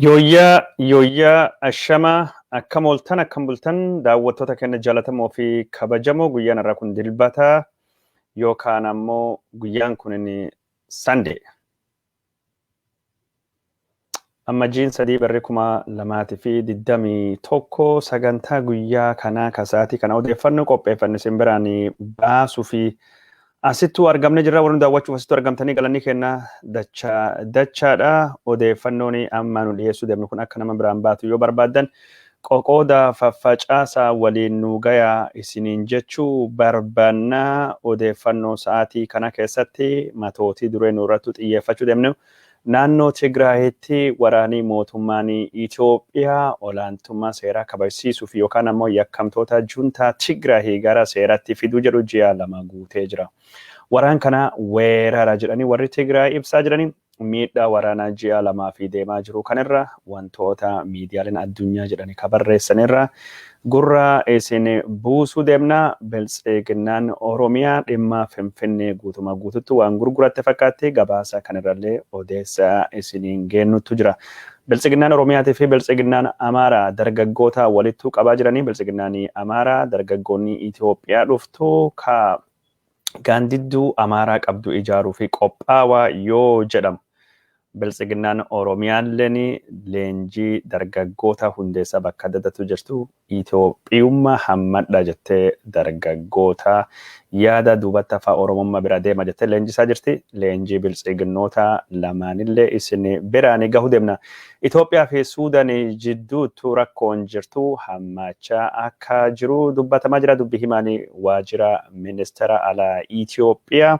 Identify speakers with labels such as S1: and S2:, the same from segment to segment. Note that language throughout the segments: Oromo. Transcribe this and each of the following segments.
S1: Yooyyaa yooyyaa ashamaa akkam ooltan akkam bultan daawwattoota keenya jaallatamoo fi kabajamoo guyyaan har'aa kun dilbata yookaan ammoo guyyaan kun inni Sunday. Amajjiin 3 barri 2021 sagantaa guyyaa kanaa kasaatii kana odeeffannoo qopheeffanne isin biraan baasuu fi asittuu argamne jirra. Warri nu daawwachuuf asittuu argamtanii galanni keenya dachaa dachaadha. Odeeffannoon amma nu dhiyeessuu deemnu kun akka nama biraan baatu yoo barbaaddan qoqooda faffacaasaa waliin nu gayaa isiniin jechuu barbaanna. Odeeffannoo sa'aatii kana keessatti matootii duree nu irrattu xiyyeeffachuu deemnu. Naannoo Tigraayitti waraanii mootummaan Itoophiyaa olaantummaa seeraa kabajsiisuuf yookaan ammoo yakkamtoota juntaa Tigraay gara seeratti fiduu jedhu ji'a 2 guutee jira. Waraan kana weerara jedhanii warri Tigraay ibsaa jiranii miidhaa waraanaa ji'a 2 fi deemaa jiru kanirra wantoota miidiyaaleen addunyaa jedhanii ka barreessanirra gurra isin buusuu deemna. Biltsiginnaan Oromiyaa dhimma Finfinnee guutuma guututti waan gurguratte fakkaatti. Gabaasa kanirrallee odeessa isiniin geennutu jira. Biltsiginnaan Oromiyaatii fi Biltsiginnaan Amaaraa dargaggoota walittuu qabaa jiranii. Biltsiginnaan Amaaraa dargaggoonni Itoophiyaa dhuftu ka gaandidduu Amaaraa qabdu ijaaruu fi qophaawaa yoo jedhamu. Biltsiginnaan Oromiyaalleen leenjii dargaggoota hundeessaa bakka adda addaatu jirtu Itoophiyummaa hammadha jettee dargaggoota yaada duubatti hafaa Oromummaa bira deema jettee leenjisaa jirti. Leenjii biltsiginnoota lamaanillee isin biraan gahu deemna. Itoophiyaa fi Suudaan jidduuttu rakkoon jirtu hammaachaa akka jiru dubbatamaa jira. Dubbi himaan waajjira ministeera alaa Itoophiyaa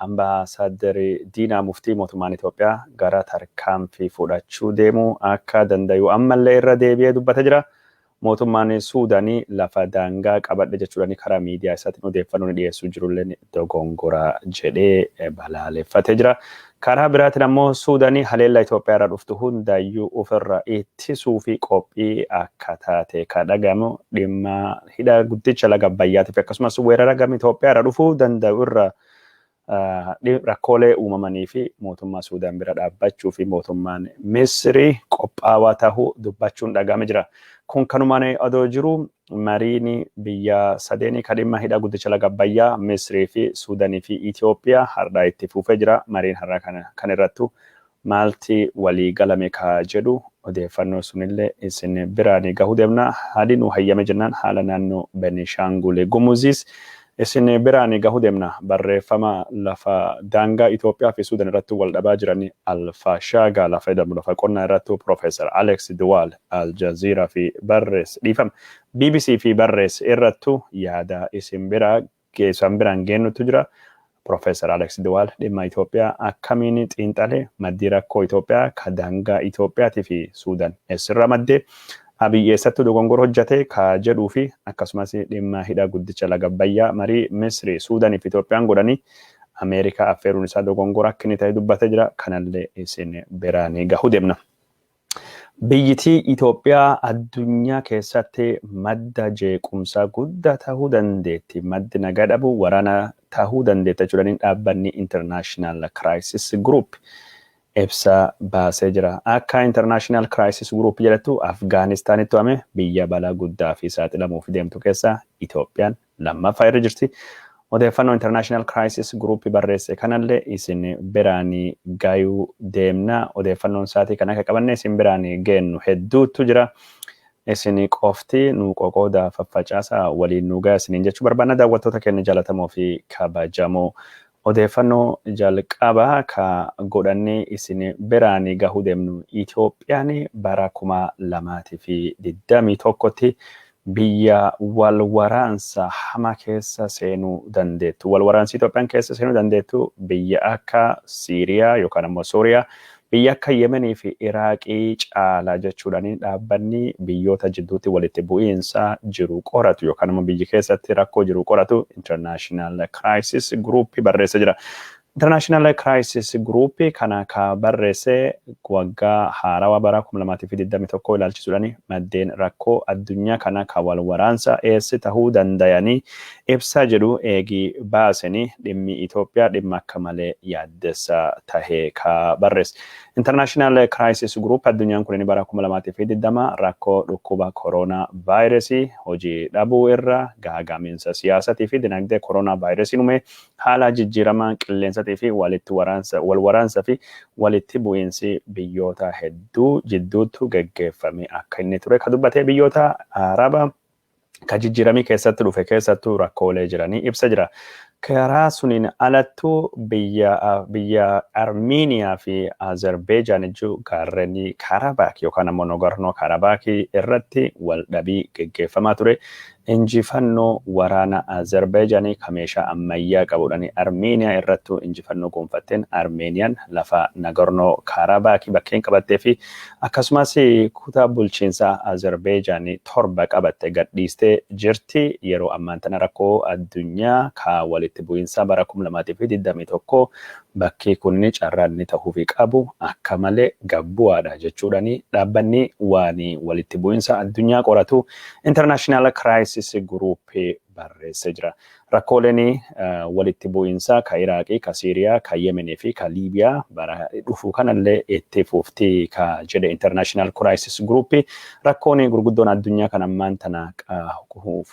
S1: Ambaasaadder Diinaa Muftii mootummaan Itoophiyaa gara tarkaanfii fudhachuu deemuu akka dandayu ammallee irra deebi'ee dubbate jira. Mootummaan Suudaanii lafa daangaa qabadhe jechuudhaan karaa miidiyaa isaatiin odeeffannoo inni dhiyeessuu jirulleen dogongora jedhee balaaleffatee jira. Karaa biraatiin ammoo Suudaanii haleellaa Itoophiyaa irraa dhuftu hundaayyuu ofirra ittisuu fi qophii akka taate ka dhagahamu dhimma hidha guddicha laga Abbayyaatiif akkasumas weerara gama Itoophiyaa irraa dhufuu danda'u irra rakkoolee uumamanii fi mootummaa Suudaan bira dhaabbachuu fi mootummaan Misrii qophaawaa tahuu dubbachuun dhagahame jira. Kun kanumaan odoo jiru mariin biyya sadeenii ka dhimma hidha guddicha laga Abbayyaa Misrii fi Suudanii fi Itoophiyaa har'aa itti fufee jira. Mariin har'aa kana kan irrattu maalti walii galame ka jedhu odeeffannoo sunillee isin biraan gahuu deemna. Haalli nu hayyame jennaan haala naannoo Benishaangul Gumuzis isin biraan gahuu deemna. Barreeffama lafa daangaa Itoophiyaa fi Suudan irratti wal dhabaa jiran Alfaashaagaa lafa jedhamu lafa qonnaa irratti Profeesar Alex Duwaal Al Jazeera fi barreesse dhiifama BBC fi barreesse irrattu yaada isin biraa geessan biraan geennutu jira. Profeesar Alex Duwaal dhimma Itoophiyaa akkamiin xiinxale? Maddii rakkoo Itoophiyaa ka daangaa Itoophiyaatii fi Suudan eessirraa maddee? Abiy eessattuu dogongora hojjate ka jedhuu fi akkasumas dhimma hidha guddicha laga Abbayyaa marii Misri, Suudanii fi Itoophiyaan godhanii Ameerikaa affeeruun isaa dogongora akka inni ta'e dubbatee jira. Kanallee isin biraan gahuu deemna. Biyyitii Itoophiyaa addunyaa keessatti madda jeequmsaa guddaa tahuu dandeetti. Maddi nagaa dhabuu waraana tahuu dandeetta jechuudhaan dhaabbanni International Crisis Group ibsa baasee jira. Akka International Crisis Group jedhattu Afgaanistaanitti to'ame biyya balaa guddaa fi saaxilamuuf deemtu keessaa Itoophiyaan lammaffaa irra jirti. Odeeffannoo International Crisis Group barreesse kanallee isin biraan gayuu deemna. Odeeffannoon isaatii kan akka qabanne isin biraan geennu hedduutu jira. Isin qofti nu qoqooda faffacaasa waliin nu gaya isiniin jechuu barbaanna daawwattoota keenya jaalatamoo fi kabajamoo. Odeeffannoo jalqaba ka godhannee isin biraan gahuu deemnu Itoophiyaan bara 2021tti biyya wal waraansa hama keessa seenuu dandeettu. Wal waraansi Itoophiyaan keessa seenuu dandeettu biyya akka Siiriyaa yookaan ammoo Sooriyaa, biyya akka Yemenii fi Iraaqii caala jechuudhaan dhaabbanni biyyoota jidduutti walitti bu'iinsa jiru qoratu yookaan ammoo biyyi keessatti rakkoo jiru qoratu International Crisis Group barreessa jira. International Crisis Group kana ka barreesse waggaa haarawaa bara 2021 ilaalchisuudhaan maddeen rakkoo addunyaa kana ka wal waraansa eessi tahuu dandayanii Ibsa jedhu eegii baasanii dhimmi Itoophiyaa dhimma akka malee yaaddessaa tahee ka barreesse. International Crisis Group addunyaan kun bara 2020 rakkoo dhukkuba koronaa vaayirasii, hojii dhabuu irra gaagamiinsa siyaasatii fi dinagdee koronaa vaayirasiin uume, haala jijjiirama qilleensatii fi walitti waraansa wal waraansa fi walitti bu'iinsi biyyoota hedduu jidduutti geggeeffame akka inni ture ka dubbatee, biyyoota Araba ka jijjiiramii keessatti dhufe keessattuu rakkoolee jiranii ibsa jira. Karaa suniin alattuu biyya Armiiniyaa fi Azerbeejaan ijuu gaarrenii Karabaak yookaan ammoo Nagorno Karabaakii irratti wal dhabii geggeeffamaa ture. Injifannoo waraana Azerbeejaanii ka meeshaa ammayyaa qabuudhaan Armiiniyaa irrattuu injifannoo gonfatteen, Armeeniyaan lafa Nagorno Karabaakii bakkeen qabattee fi akkasumas kutaa bulchiinsaa Azerbeejaanii 7 qabatte gadhiistee jirti. Yeroo ammaan tana rakkoo addunyaa ka walitti bu'iinsaa bara 2021 bakki kunni carraa inni ta'uufii qabu akka malee gabbu'aadha jechuudhaani dhaabbanni waan walitti bu'iinsa addunyaa qoratu International Crisis Group barreessee jira. Rakkooleen walitti bu'iinsaa ka Iraaqii, ka Siiriyaa, ka Yemenii fi ka Liibiyaa bara dhufu kanallee itti fuftii ka jedhe International Crisis Group, rakkoon gurguddoon addunyaa kan ammaan tana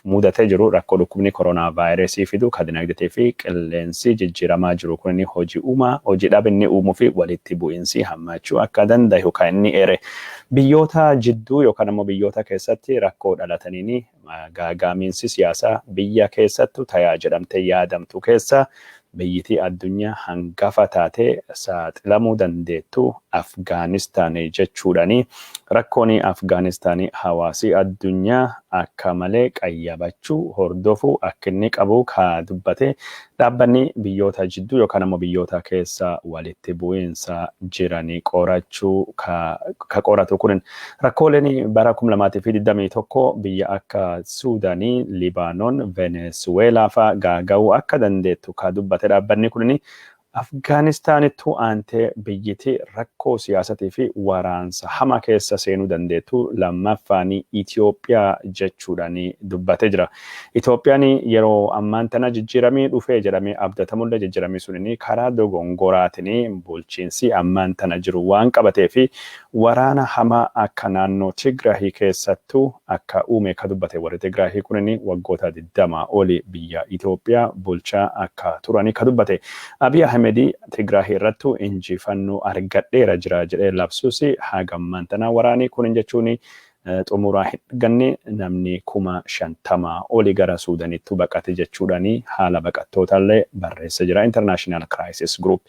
S1: mudatee jiru, rakkoo dhukkubni koronaa vaayirasii fidu, ka dinagdee fi qilleensi jijjiiramaa jiru kun hojii uumaa, hojii dhabinni uumuu fi walitti bu'iinsi hammaachuu akka danda'u kan inni eere. Biyyoota jidduu yookaan ammoo biyyoota keessatti rakkoo dhalataniin gaagaamiinsi siyaasaa biyya keessattu tayaa jedhamtee yaadamtu keessa biyyitii addunyaa hangafa taatee saaxilamuu dandeettu Afgaanistaan jechuudhaani, rakkoon Afgaanistaan hawaasi addunyaa akka malee qayyabachuu, hordofuu akka inni qabu ka dubbate dhaabbanni biyyoota jidduu yookaan ammoo biyyoota keessa walitti bu'iinsa jiranii qorachuu ka qoratu kun, rakkooleen bara 2021 biyya akka Suudaanii, Libaanoon, Venezuweelaa fa'aa gaaga'uu akka dandeettu ka dubbate dhaabbanni kun, Afgaanistaanittuu aantee biyyiti rakkoo siyaasatii fi waraansa hama keessa seenuu dandeettu lammaffaan Itoophiyaa jechuudhaan dubbatee jira. Itoophiyaan yeroo ammaan tana jijjiiramii dhufee jedhamee abdatamullee, jijjiiramii suniin karaa dogongoraatiin bulchiinsi ammaan tana jiru waan qabatee fi waraana hamaa akka naannoo Tigraahii keessattuu akka uume ka dubbate warri Tigraahii kunin waggoota 20 oli biyya Itoophiyaa bulchaa akka turanii ka dubbate. Abiy Ahmed Tigraahii irrattu injifannoo argadheera jira jedhee labsuus, haga ammaan tana waraanii kunin jechuun xumuraa hin arganne, namni 50,000 oli gara Suudaanitti baqate jechuudhaan haala baqattootallee barreessa jira International Crisis Group.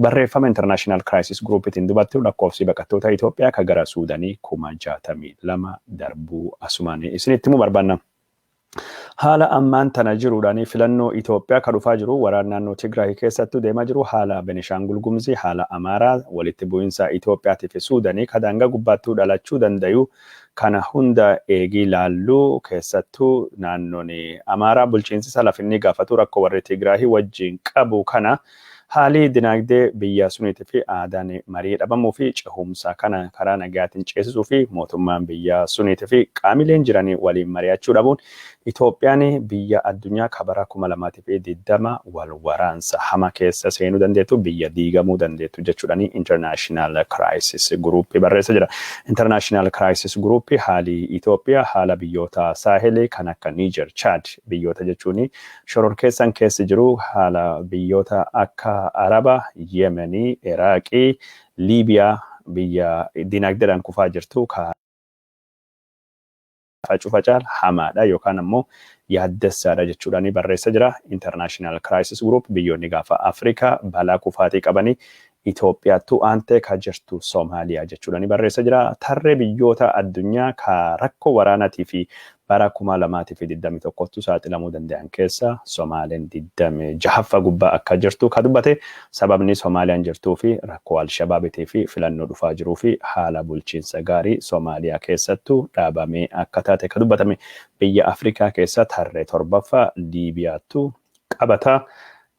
S1: Barreeffama International Crisis Group ittiin dubattu lakkoofsi baqattoota Itoophiyaa ka gara Suudaanii 62,000 darbuu asumaan isinitti himuu barbaanna. Haala ammaan tana jiruudhaan filannoo Itoophiyaa ka dhufaa jiru, waraana naannoo Tigraay keessattuu deemaa jiru, haala Benishaangul Gumzii, haala Amaaraa, walitti bu'iinsa Itoophiyaatii fi Suudaanii ka daangaa gubbaattuu dhalachuu dandayu kana hunda eegii laalluu, keessattuu naannoon Amaaraa bulchiinsi lafinni gaafatu, rakkoo warri Tigraahii wajjin qabu kana, haalii dinagdee biyya suniitii fi aadaan marii dhabamuu fi cehumsa kana karaa nagaatiin ceesisuu fi mootummaan biyya suniitii fi qaamileen jiranii waliin mari'achuu dhabuun, Itoophiyaan biyya addunyaa kabara 2020 wal waraansa hama keessa seenuu dandeettu, biyya diigamuu dandeettu jechuudhaan International Crisis Group barreessa jira. International Crisis Group haali Itoophiyaa haala biyyoota Saahelii kan akka Niger, Chad, biyyoota jechuun shororkeessan keessa jiru, haala biyyoota akka Araba, Yemenii, Iraaqii, Liibiyaa biyya dinagdeedhaan kufaa jirtu ka cufa caala hamaadha yookaan ammoo yaaddessaadha jechuudhaan barreessa jira. International Crisis Group biyyoonni gaafa Afrikaa balaa kufaatii qabanii Itoophiyaattuu aantee ka jirtu Soomaaliyaa jechuudhaan barreessa jira. Tarree biyyoota addunyaa ka rakkoo waraanaatii fi bara 2021tti saaxilamuu danda'an keessa Somaaleen 26ffaa gubbaa akka jirtu ka dubbate, sababni Somaaliyaan jirtuu fi rakkoo Alshabaabitii fi filannoo dhufaa jiruu fi haala bulchiinsa gaarii Somaaliyaa keessattuu dhaabamee akka taate ka dubbatame. Biyya Afrikaa keessa tarree torbaffaa Liibiyaattu qabata.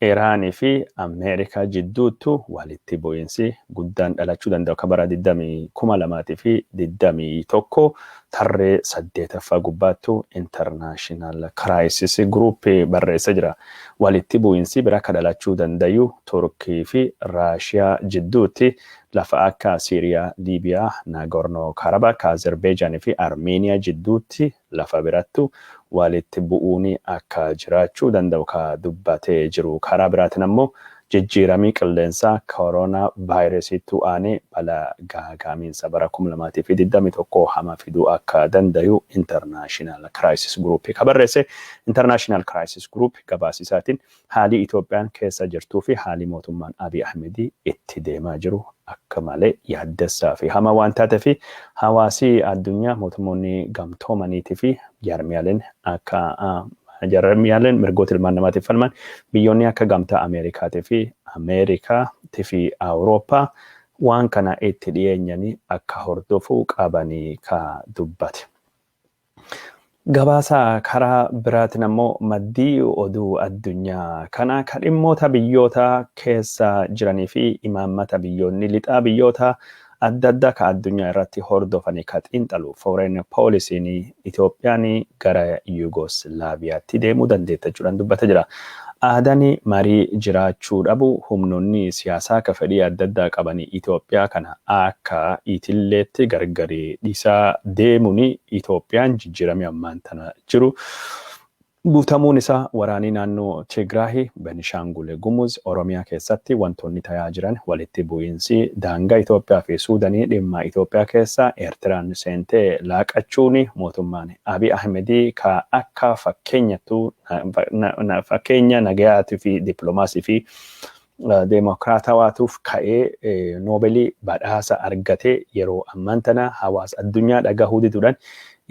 S1: Iraanii fi Ameerikaa jidduuttu walitti bu'iinsi guddaan dhalachuu danda'u akka bara 2021 tarree 8ffaa gubbaattu International Crisis Group barreessa jira. Walitti bu'iinsi bira akka dhalachuu danda'u Turkii fi Raashiyaa jidduutti lafa akka Siiriyaa, Liibiyaa, Nagorno Karabakh, Azerbeejaan fi Armeeniyaa jidduutti lafa birattu walitti bu'uun akka jiraachuu danda'u ka dubbatee jiru. Karaa biraatiin ammoo jijjiiramii qilleensaa koronaa vaayirasiitu aanee balaa gaagaamiinsa bara 2021 hama fiduu akka danda'u International Crisis Group ka barreesse. International Crisis Group gabaasisaatiin haalii Itoophiyaan keessa jirtuu fi haalii mootummaan Abiy Ahmedii itti deemaa jiru akka malee yaaddessaa fi hama waan taatee fi hawaasii addunyaa, mootummoonni gamtoomaniitii fi jaarmiyaaleen akka jaarmiyaaleen mirgoota ilmaan namaatiif falman, biyyoonni akka gamtaa Ameerikaatii fi Ameerikaatii fi Awurooppaa waan kana itti dhiyeenyanii akka hordofuu qabanii ka dubbate. Gabaasa karaa biraatiin ammoo maddii oduu addunyaa kana ka dhimmoota biyyoota keessa jiranii fi imaammata biyyoonni lixaa biyyoota adda addaa ka addunyaa irratti hordofanii ka xiinxalu Foreign Policy'n Itoophiyaan gara Yugoslaaviyaatti deemuu dandeetta jechuudhaan dubbata jira. Aadaan marii jiraachuu dhabu, humnoonni siyaasaa ka fedhii adda addaa qabanii Itoophiyaa kana akka itilleetti gargari dhiisaa deemuun Itoophiyaan jijjiiramee ammaan tana jiru guutamuun isaa, waraanii naannoo Tigraahi, Benishaangul Gumuz, Oromiyaa keessatti wantoonni tayaa jiran, walitti bu'iinsi daangaa Itoophiyaa fi Suudanii, dhimma Itoophiyaa keessa Eertiraan seentee laaqachuun, mootummaan Abiy Ahmedii ka akka fakkeenyattu fakkeenya nagayaatii fi dippiloomaasii fi deemokiraatawaatuuf ka'ee Noobelii badhaasa argatee yeroo ammaan tana hawaasa addunyaa dhagahuu diduudhaan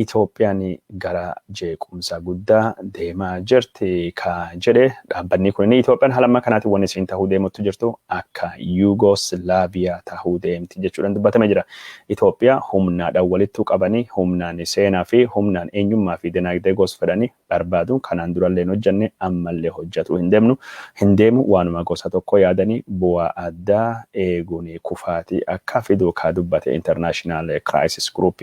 S1: Itoophiyaan gara jeequmsa guddaa deemaa jirti ka jedhe dhaabbanni kun, Itoophiyaan haala ammaa kanaatiin wanni isiin tahuu deemutti jirtu akka Yugoslaaviyaa tahuu deemti jechuudhaan dubbatamee jira. Itoophiyaa humnaadhaan walittuu qabanii humnaan seenaa fi humnaan eenyummaa fi dinagdee gosa fedhanii barbaadu. Kanaan durallee hin hojjenne, ammallee hojjetu hin deemnu hin deemu. Waanuma gosa tokko yaadanii bu'aa addaa eeguun kufaatii akka fidu ka dubbate International Crisis Group,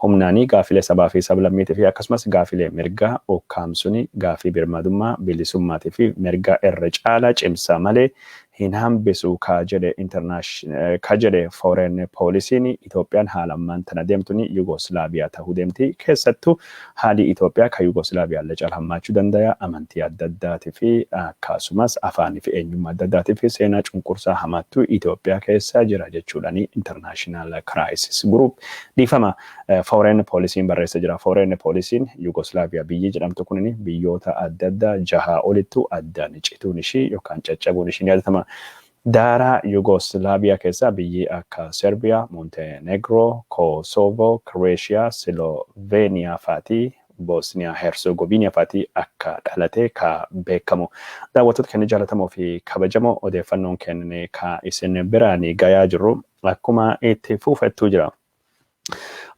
S1: humnaanii gaafilee sabaa fi sablammiitii fi akkasumas gaafilee mirgaa ukkaamsuun gaafii birmadummaa, bilisummaatii fi mirgaa irra caalaa cimsa malee hin hambisu ka jedhe international ka jedhe Foreign Policy'n, Itoophiyaan haala ammaan tana deemtuni Yugoslaaviyaa tahuu deemti. Keessattuu haalli Itoophiyaa ka Yugoslaaviyaa illee caala hammaachuu danda'a. Amantii adda addaatii fi akkasumas afaanii fi eenyummaa adda addaatii fi seenaa cunqursaa hamaattu Itoophiyaa keessa jira jechuudhaani International Crisis Group, dhiifama, Foreign Policy'n barreessa jira. Foreign Policy'n Yugoslaaviyaa biyyi jedhamtu kunin biyyoota adda addaa jahaa olittu addaan cituun ishii yookaan caccabuun ishii ni yaadatama. Daaraa Yugoslaaviyaa keessaa biyyi akka Serbiyaa, Montenegro, Kosovo, Croatia, Slovenia faatii, Bosniyaa Herzegovina faatii akka dhalate ka beekamu. Daawwattoota keenya jaallatamoo fi kabajamoo, odeeffannoon kenne ka isin biraan gayaa jirru akkuma itti fufettuu jira.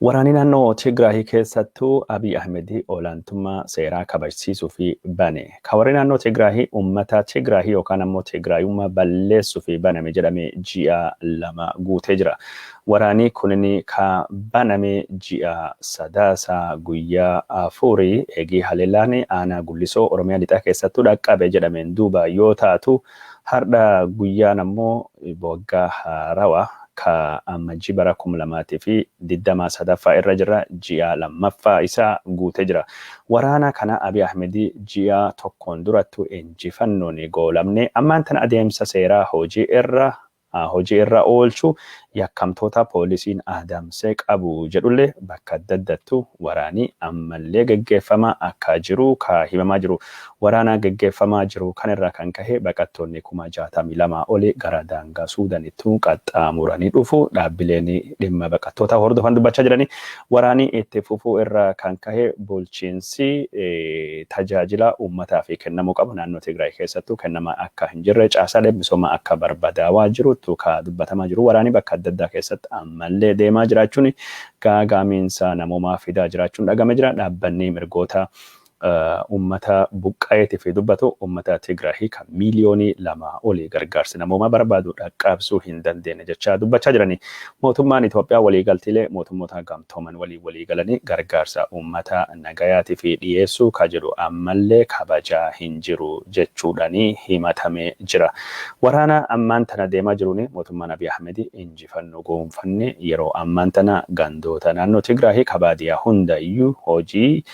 S1: Waraanni naannoo Tigraay keessattuu Abiy Ahmed olaantummaa seeraa kabajsiisuu fi bane. Ka warri naannoo Tigraay uummata Tigraay yookaan ammoo Tigraayummaa balleessuu fi baname jedhame ji'a 2 guutee jira. Waraanni kunin ka baname ji'a Sadaasa guyyaa 4 eegii haleellaan aanaa Gullisoo Oromiyaa lixaa keessattuu dhaqqabe jedhameen duuba yoo taatu, har'a guyyaan ammoo waggaa haarawaa ka Ammajjii bara 2023ffaa irra jira, ji'a lammaffaa isaa guutee jira. Waraana kana Abiy Ahmed ji'a tokkoon durattu injifannoon goolamne ammaan tana adeemsa seeraa hojii irra oolchuu yakkamtoota poolisiin adamsee qabu jedhullee bakka adda addattu waraanii ammallee geggeeffamaa akka jiru ka himamaa jiru. Waraana geggeeffamaa jiru kanirraa kan kahe baqattoonni 62,000 oli gara daangaa Suudanittuu qaxxaamuranii dhufu dhaabbileen dhimma baqattoota hordofan dubbachaa jiranii. Waraanii itti fufuu irraa kan kahe bulchiinsi tajaajila uummataa fi kennamuu qabu naannoo Tigraay keessattuu kennamaa akka hin jirre, caasaalee misoomaa akka barbadaawaa jirutu ka dubbatamaa jiru. Waraanii bakka adda addaa keessatti ammallee deemaa jiraachuun gaagaamiinsa namoomaa fidaa jiraachuun dhagame jira. Dhaabbanni mirgoota Uummata buqqa'eetii fi dubbatu uummata Tigraahii kan miiliyoonii 2 olii gargaarsi namoomaa barbaadu dhaqqabsuu hin dandeenye jechaa dubbachaa jirani. Mootummaan Itoophiyaa waliigaltiilee mootummoota gamtooman walii walii galanii gargaarsa uummata nagayaatii fi dhiyeessuu ka jedhu ammallee kabajaa hin jiru jechuudhaanii himatamee jira. Waraana ammaan tana deemaa jiruun mootummaan Abiy Ahmed injifannoo goonfanne yeroo ammaan tana gandoota naannoo Tigraahii kabaadiyaa hundayyuu hojii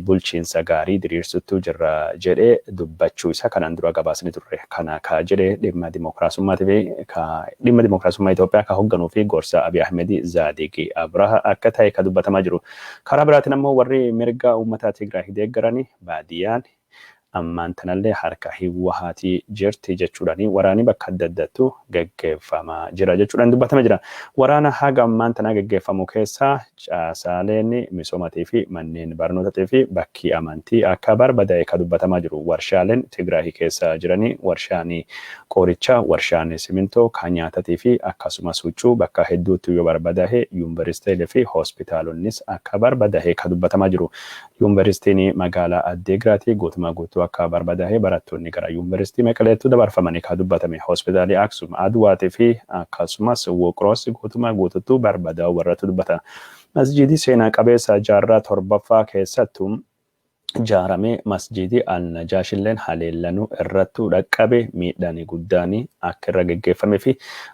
S1: bulchiinsa gaarii diriirsuttuu jirra jedhee dubbachuu isaa kanaan dura gabaasni turre. Kana ka jedhee dhimma dimokiraasummaatii fi dhimma dimokiraasummaa Itoophiyaa ka hoogganuu fi gorsa Abiy Ahmed Zaadig Abraha akka ta'e ka dubbatamaa jiru. Karaa biraatiin ammoo warri mirga uummata Tigraahii deeggaranii baadiyyaan ammaan tanallee harka Hiwwahaatii jirti jechuudhaan waraanni bakka adda addaattu geggeeffamaa jira jechuudhaan dubbatama jira. Waraana haga ammaan tanaa geggeeffamu keessaa caasaaleen misoomatii fi manneen barnootaatii fi bakki amantii akka barbadaa'e ka dubbatamaa jiru. Warshaaleen Tigraahii keessa jiranii, warshaan qorichaa, warshaan simintoo, kan nyaatatii fi akkasumas huccuu bakka hedduutti yoo barbadaa'e, yuunivarsiitiilee fi hospitaalonnis akka barbadaa'e ka dubbatamaa jiru. Yuunivarsiitiin magaalaa Addeegiraatii guutumaa guutuu akka barbadaa'e, barattoonni gara yuunivarsiitii Meqaleetti dabarfamanii ka dubbatame. Hospitaalii Aksum, Adwaatii fi akkasumas Wuqroos guutumaa guutuutti barbadaa'u warratti dubbata. Masjiidii seenaa qabeessa jaarraa torbaffaa keessattuu ijaaramee, masjiidii Al-Najaashilleen haleellanuu irrattuu dhaqqabe, miidhaan guddaan akka irra geggeeffamee fi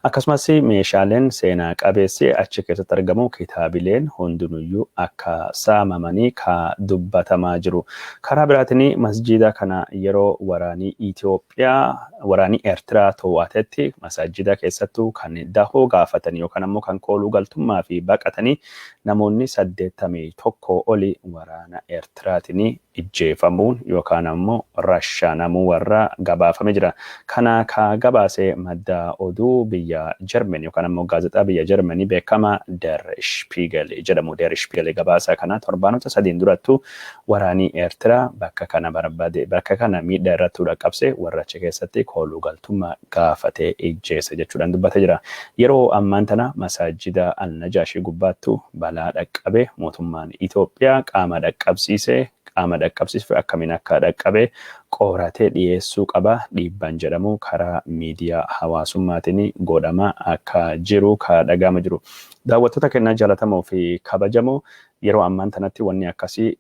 S1: akkasumas meeshaaleen seenaa qabeessi achi keessatti argamu, kitaabileen hundinuyyuu akka saamamanii ka dubbatamaa jiru. Karaa biraatiin masjiida kana yeroo waraanii Itoophiyaa waraanii Eertiraa to'atetti masaajida keessattuu kan dahoo gaafatan yookaan ammoo kan kooluu galtummaa fi baqatanii namoonni 81 oli waraana Eertiraatiin ijjeefamuun yookaan ammoo rashaanamuu warra gabaafame jira. Kana ka gabaase madda oduu biyya Jarmanii yookaan ammoo gaazexaa biyya Jarmanii beekamaa Der Spiegel jedhamu. Der Spiegel gabaasa kana torbaanota 3n durattu waraanii Eertiraa bakka kana barbaade, bakka kana miidhaa irratti dhaqqabse, warra achi keessatti kooluu galtummaa gaafatee ijjeesse jechuudhaan dubbatee jira. Yeroo ammaan tana masaajida Al-Najaashii gubbaattu balaa dhaqqabe mootummaan Itoophiyaa qaama dhaqqabsiise, qaama dhaqqabsiise akkamiin akka dhaqqabe qoratee dhiyeessuu qaba dhiibbaan jedhamu karaa miidiyaa hawaasummaatiin godhama akka jiru ka dhaga'ama jiru. Daawwattoota kennaa jaalatamoo fi kabajamoo, yeroo ammaan tanatti wanni akkasii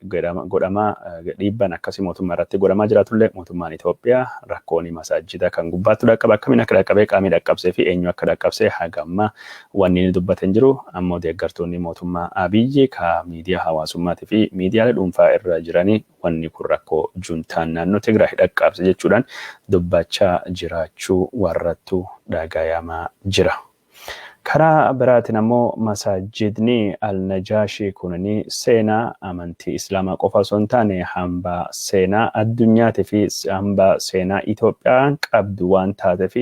S1: godhamaa, dhiibbaan akkasii mootummaa irratti godhamaa jiraatullee, mootummaan Itoophiyaa rakkoon masaajida kan gubbaatti dhaqqabe akkamiin akka dhaqqabee, qaamii dhaqqabsee fi eenyu akka dhaqqabsee hagamma wanni inni dubbate hin jiru. Ammoo deeggartoonni mootummaa Abiyyi ka miidiyaa hawaasummaatii fi miidiyaalee dhuunfaa irra jiranii wanni kun rakkoo juntaan naannoo Tigraay dhaqqabse jechuudhaan dubbachaa jiraachuu warrattu dhagayamaa jira. Karaa biraatiin ammoo masaajidni Al-Najaashii kunini seenaa amantii Islaamaa qofa osoo hin taane hambaa seenaa addunyaatii fi hambaa seenaa Itoophiyaan qabdu waan taateef,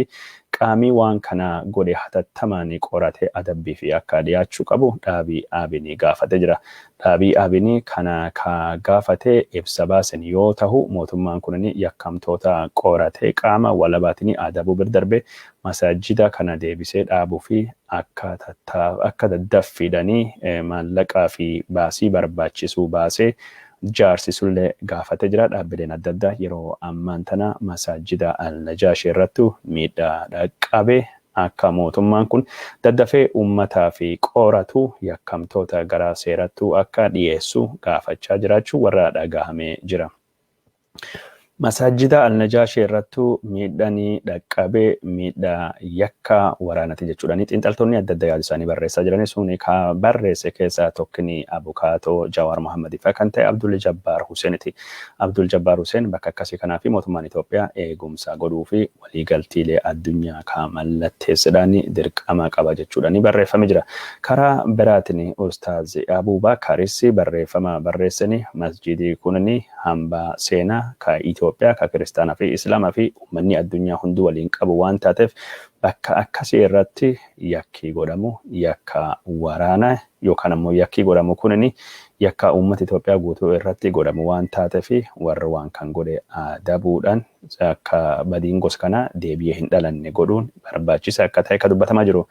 S1: qaamii waan kana godhe hatattamaan qoratee adabbii fi akka dhiyaachuu qabu dhaabii Abinii gaafatee jira. Dhaabii Abinii kana ka gaafate ibsa baasen yoo tahu, mootummaan kunini yakkamtoota qoratee qaama walabaatiin adabuu bira darbe masaajida kana deebisee dhaabuu fi akka daddaffiidhanii maallaqaa fi baasii barbaachisuu baasee jaarsisullee gaafatee jira. Dhaabbileen adda addaa yeroo ammaan tana masaajida Al-Najaashii irrattu miidhaa dhaqqabe akka mootummaan kun daddafee uummataa fi qoratu, yakkamtoota gara seerattuu akka dhiyeessu gaafachaa jiraachuu warra dhagahamee jira. Masaajida Al-Najaashii irrattuu miidhanii dhaqqabee miidhaa yakka waraanati jechuudhaan xiinxaltoonni adda addaa yaada isaanii barreessaa jiran. Suni ka barreesse keessaa tokkini abukaatoo Jawaar Mohammad fa kan ta'e Abdul Jabbaar Huseeniti. Abdul Jabbaar Huseen bakka akkasii kanaa fi mootummaan Itoophiyaa eegumsa godhuu fi waliigaltiilee addunyaa ka mallatteessedhaan dirqama qaba jechuudhaan barreeffamee jira. Karaa biraatiin Ustaaz Abuubakaris barreeffama barreessani masjidii kunini hambaa seenaa ka Itoophiyaa, ka kiristaanaa fi Islaamaa fi uummanni addunyaa hunduu waliin qabu waan taateef, bakka akkasii irratti yakkii godhamu yakka waraana yookaan ammoo yakkii godhamu kunini yakka uummata Itoophiyaa guutuu irratti godhamu waan taateef, warra waan kan godhe adabuudhaan akka badiin gosa kanaa deebi'ee hin dhalanne godhuun barbaachisa akka ta'e ka dubbatamaa jiru.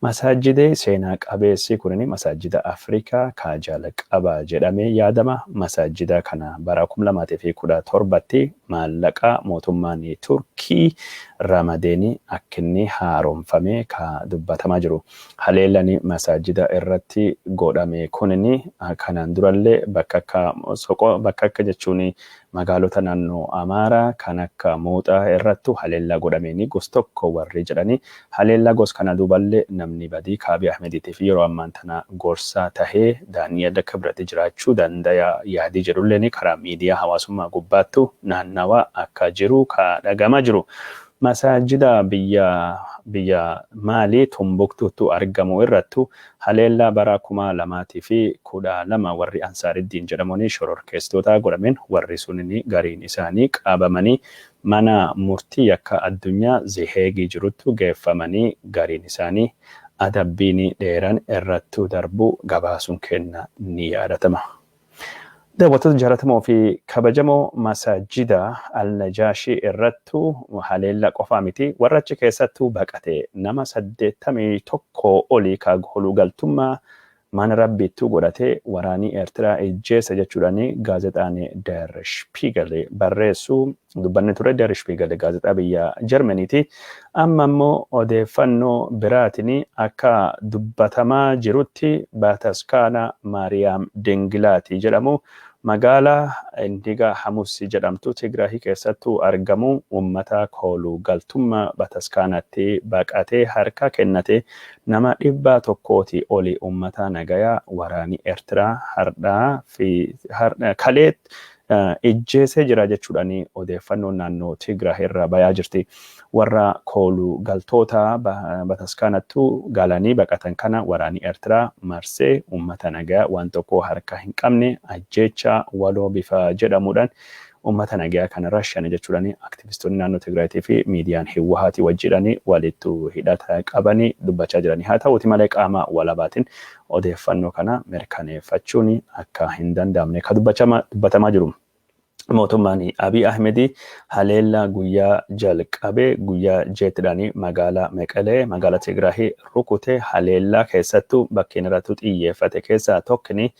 S1: Masaajidee seenaa qabeessi kunin masaajida Afrikaa ka jalqaba jedhamee yaadama. Masaajida kana bara 2017tti maallaqa mootummaan Turkii ramadeen akka inni haaromfame ka dubbatamaa jiru. Haleellaan masaajida irratti godhame kunin kanaan durallee bakka akka Soqoo, bakka akka jechuun magaalota naannoo Amaaraa kan akka Mooxaa irrattu haleellaa godhameen gos tokko warri jedhanii, haleellaa gos kana duuballee namni badii Kaabii Ahmediitiif yeroo ammaan tana gorsaa tahee Daani'el Kibrat jiraachuu danda'a yaadii jedhulleen karaa miidiyaa hawaasummaa gubbaattu naannawaa akka jiru ka dhagamaa jiru. Masaajida biyya Maalii Tumbuktuutti argamu irrattu haleellaa bara 2012 warri Ansaariddiin jedhamuun shororkeessitoota godhameen warri sunin gariin isaanii qabamanii mana murtii yakka addunyaa Ziheegii jiruttu geeffamanii, gariin isaanii adabbiin dheeraan irrattu darbuu gabaasuun kenna ni yaadatama. Daawwattoota jaallatamoo fi kabajamoo, masaajida Al-Najaashii irrattu haleella qofaa miti, warra achi keessattuu baqate nama 81 olii ka galtummaa mana rabbiittuu godhatee waraanii Eertiraa ijjeessa jechuudhaan gaazexaan Der Spiegel barreessu dubbanni ture. Der Spiegel gaazexaa biyya Jarmaniiti. Amma immoo odeeffannoo biraatiin akka dubbatamaa jirutti Bataskaana Maariyaam Dingilaati jedhamu magaalaa Indigaa Hamusi jedhamtu Tigraahii keessattuu argamu, uummata kooluu galtummaa bataskaanatti baqatee harka kennate nama 100 oli uummata nagayaa waraanii Eertiraa hardhaa fi kalee ijjeesee jira jechuudhaan odeeffannoon naannoo Tigraah irraa bayaa jirti. Warra kooluu galtoota bataskaanattu galanii baqatan kana waraanii Eertiraa marsee uummata nagaa waan tokko harka hin qabne ajjeecha waloo bifa jedhamuudhaan uummata nagaa kana rashane jechuudhaan aktivistoonni naannoo Tigraayitii fi miidiyaan Hiwwahaatii wajjidhaan walitti hidhata qabanii dubbachaa jiranii. Haa ta'uuti malee qaama walabaatiin odeeffannoo kana mirkaneeffachuun akka hin danda'amne ka dubbatamaa jiru. Mootummaan Abiy Ahmedii haleellaa guyyaa jalqabee guyyaa jeetidhaan magaalaa Meqelee, magaalaa Tigraahii rukute. Haleellaa keessattuu bakkeen irratti xiyyeeffate keessaa tokkini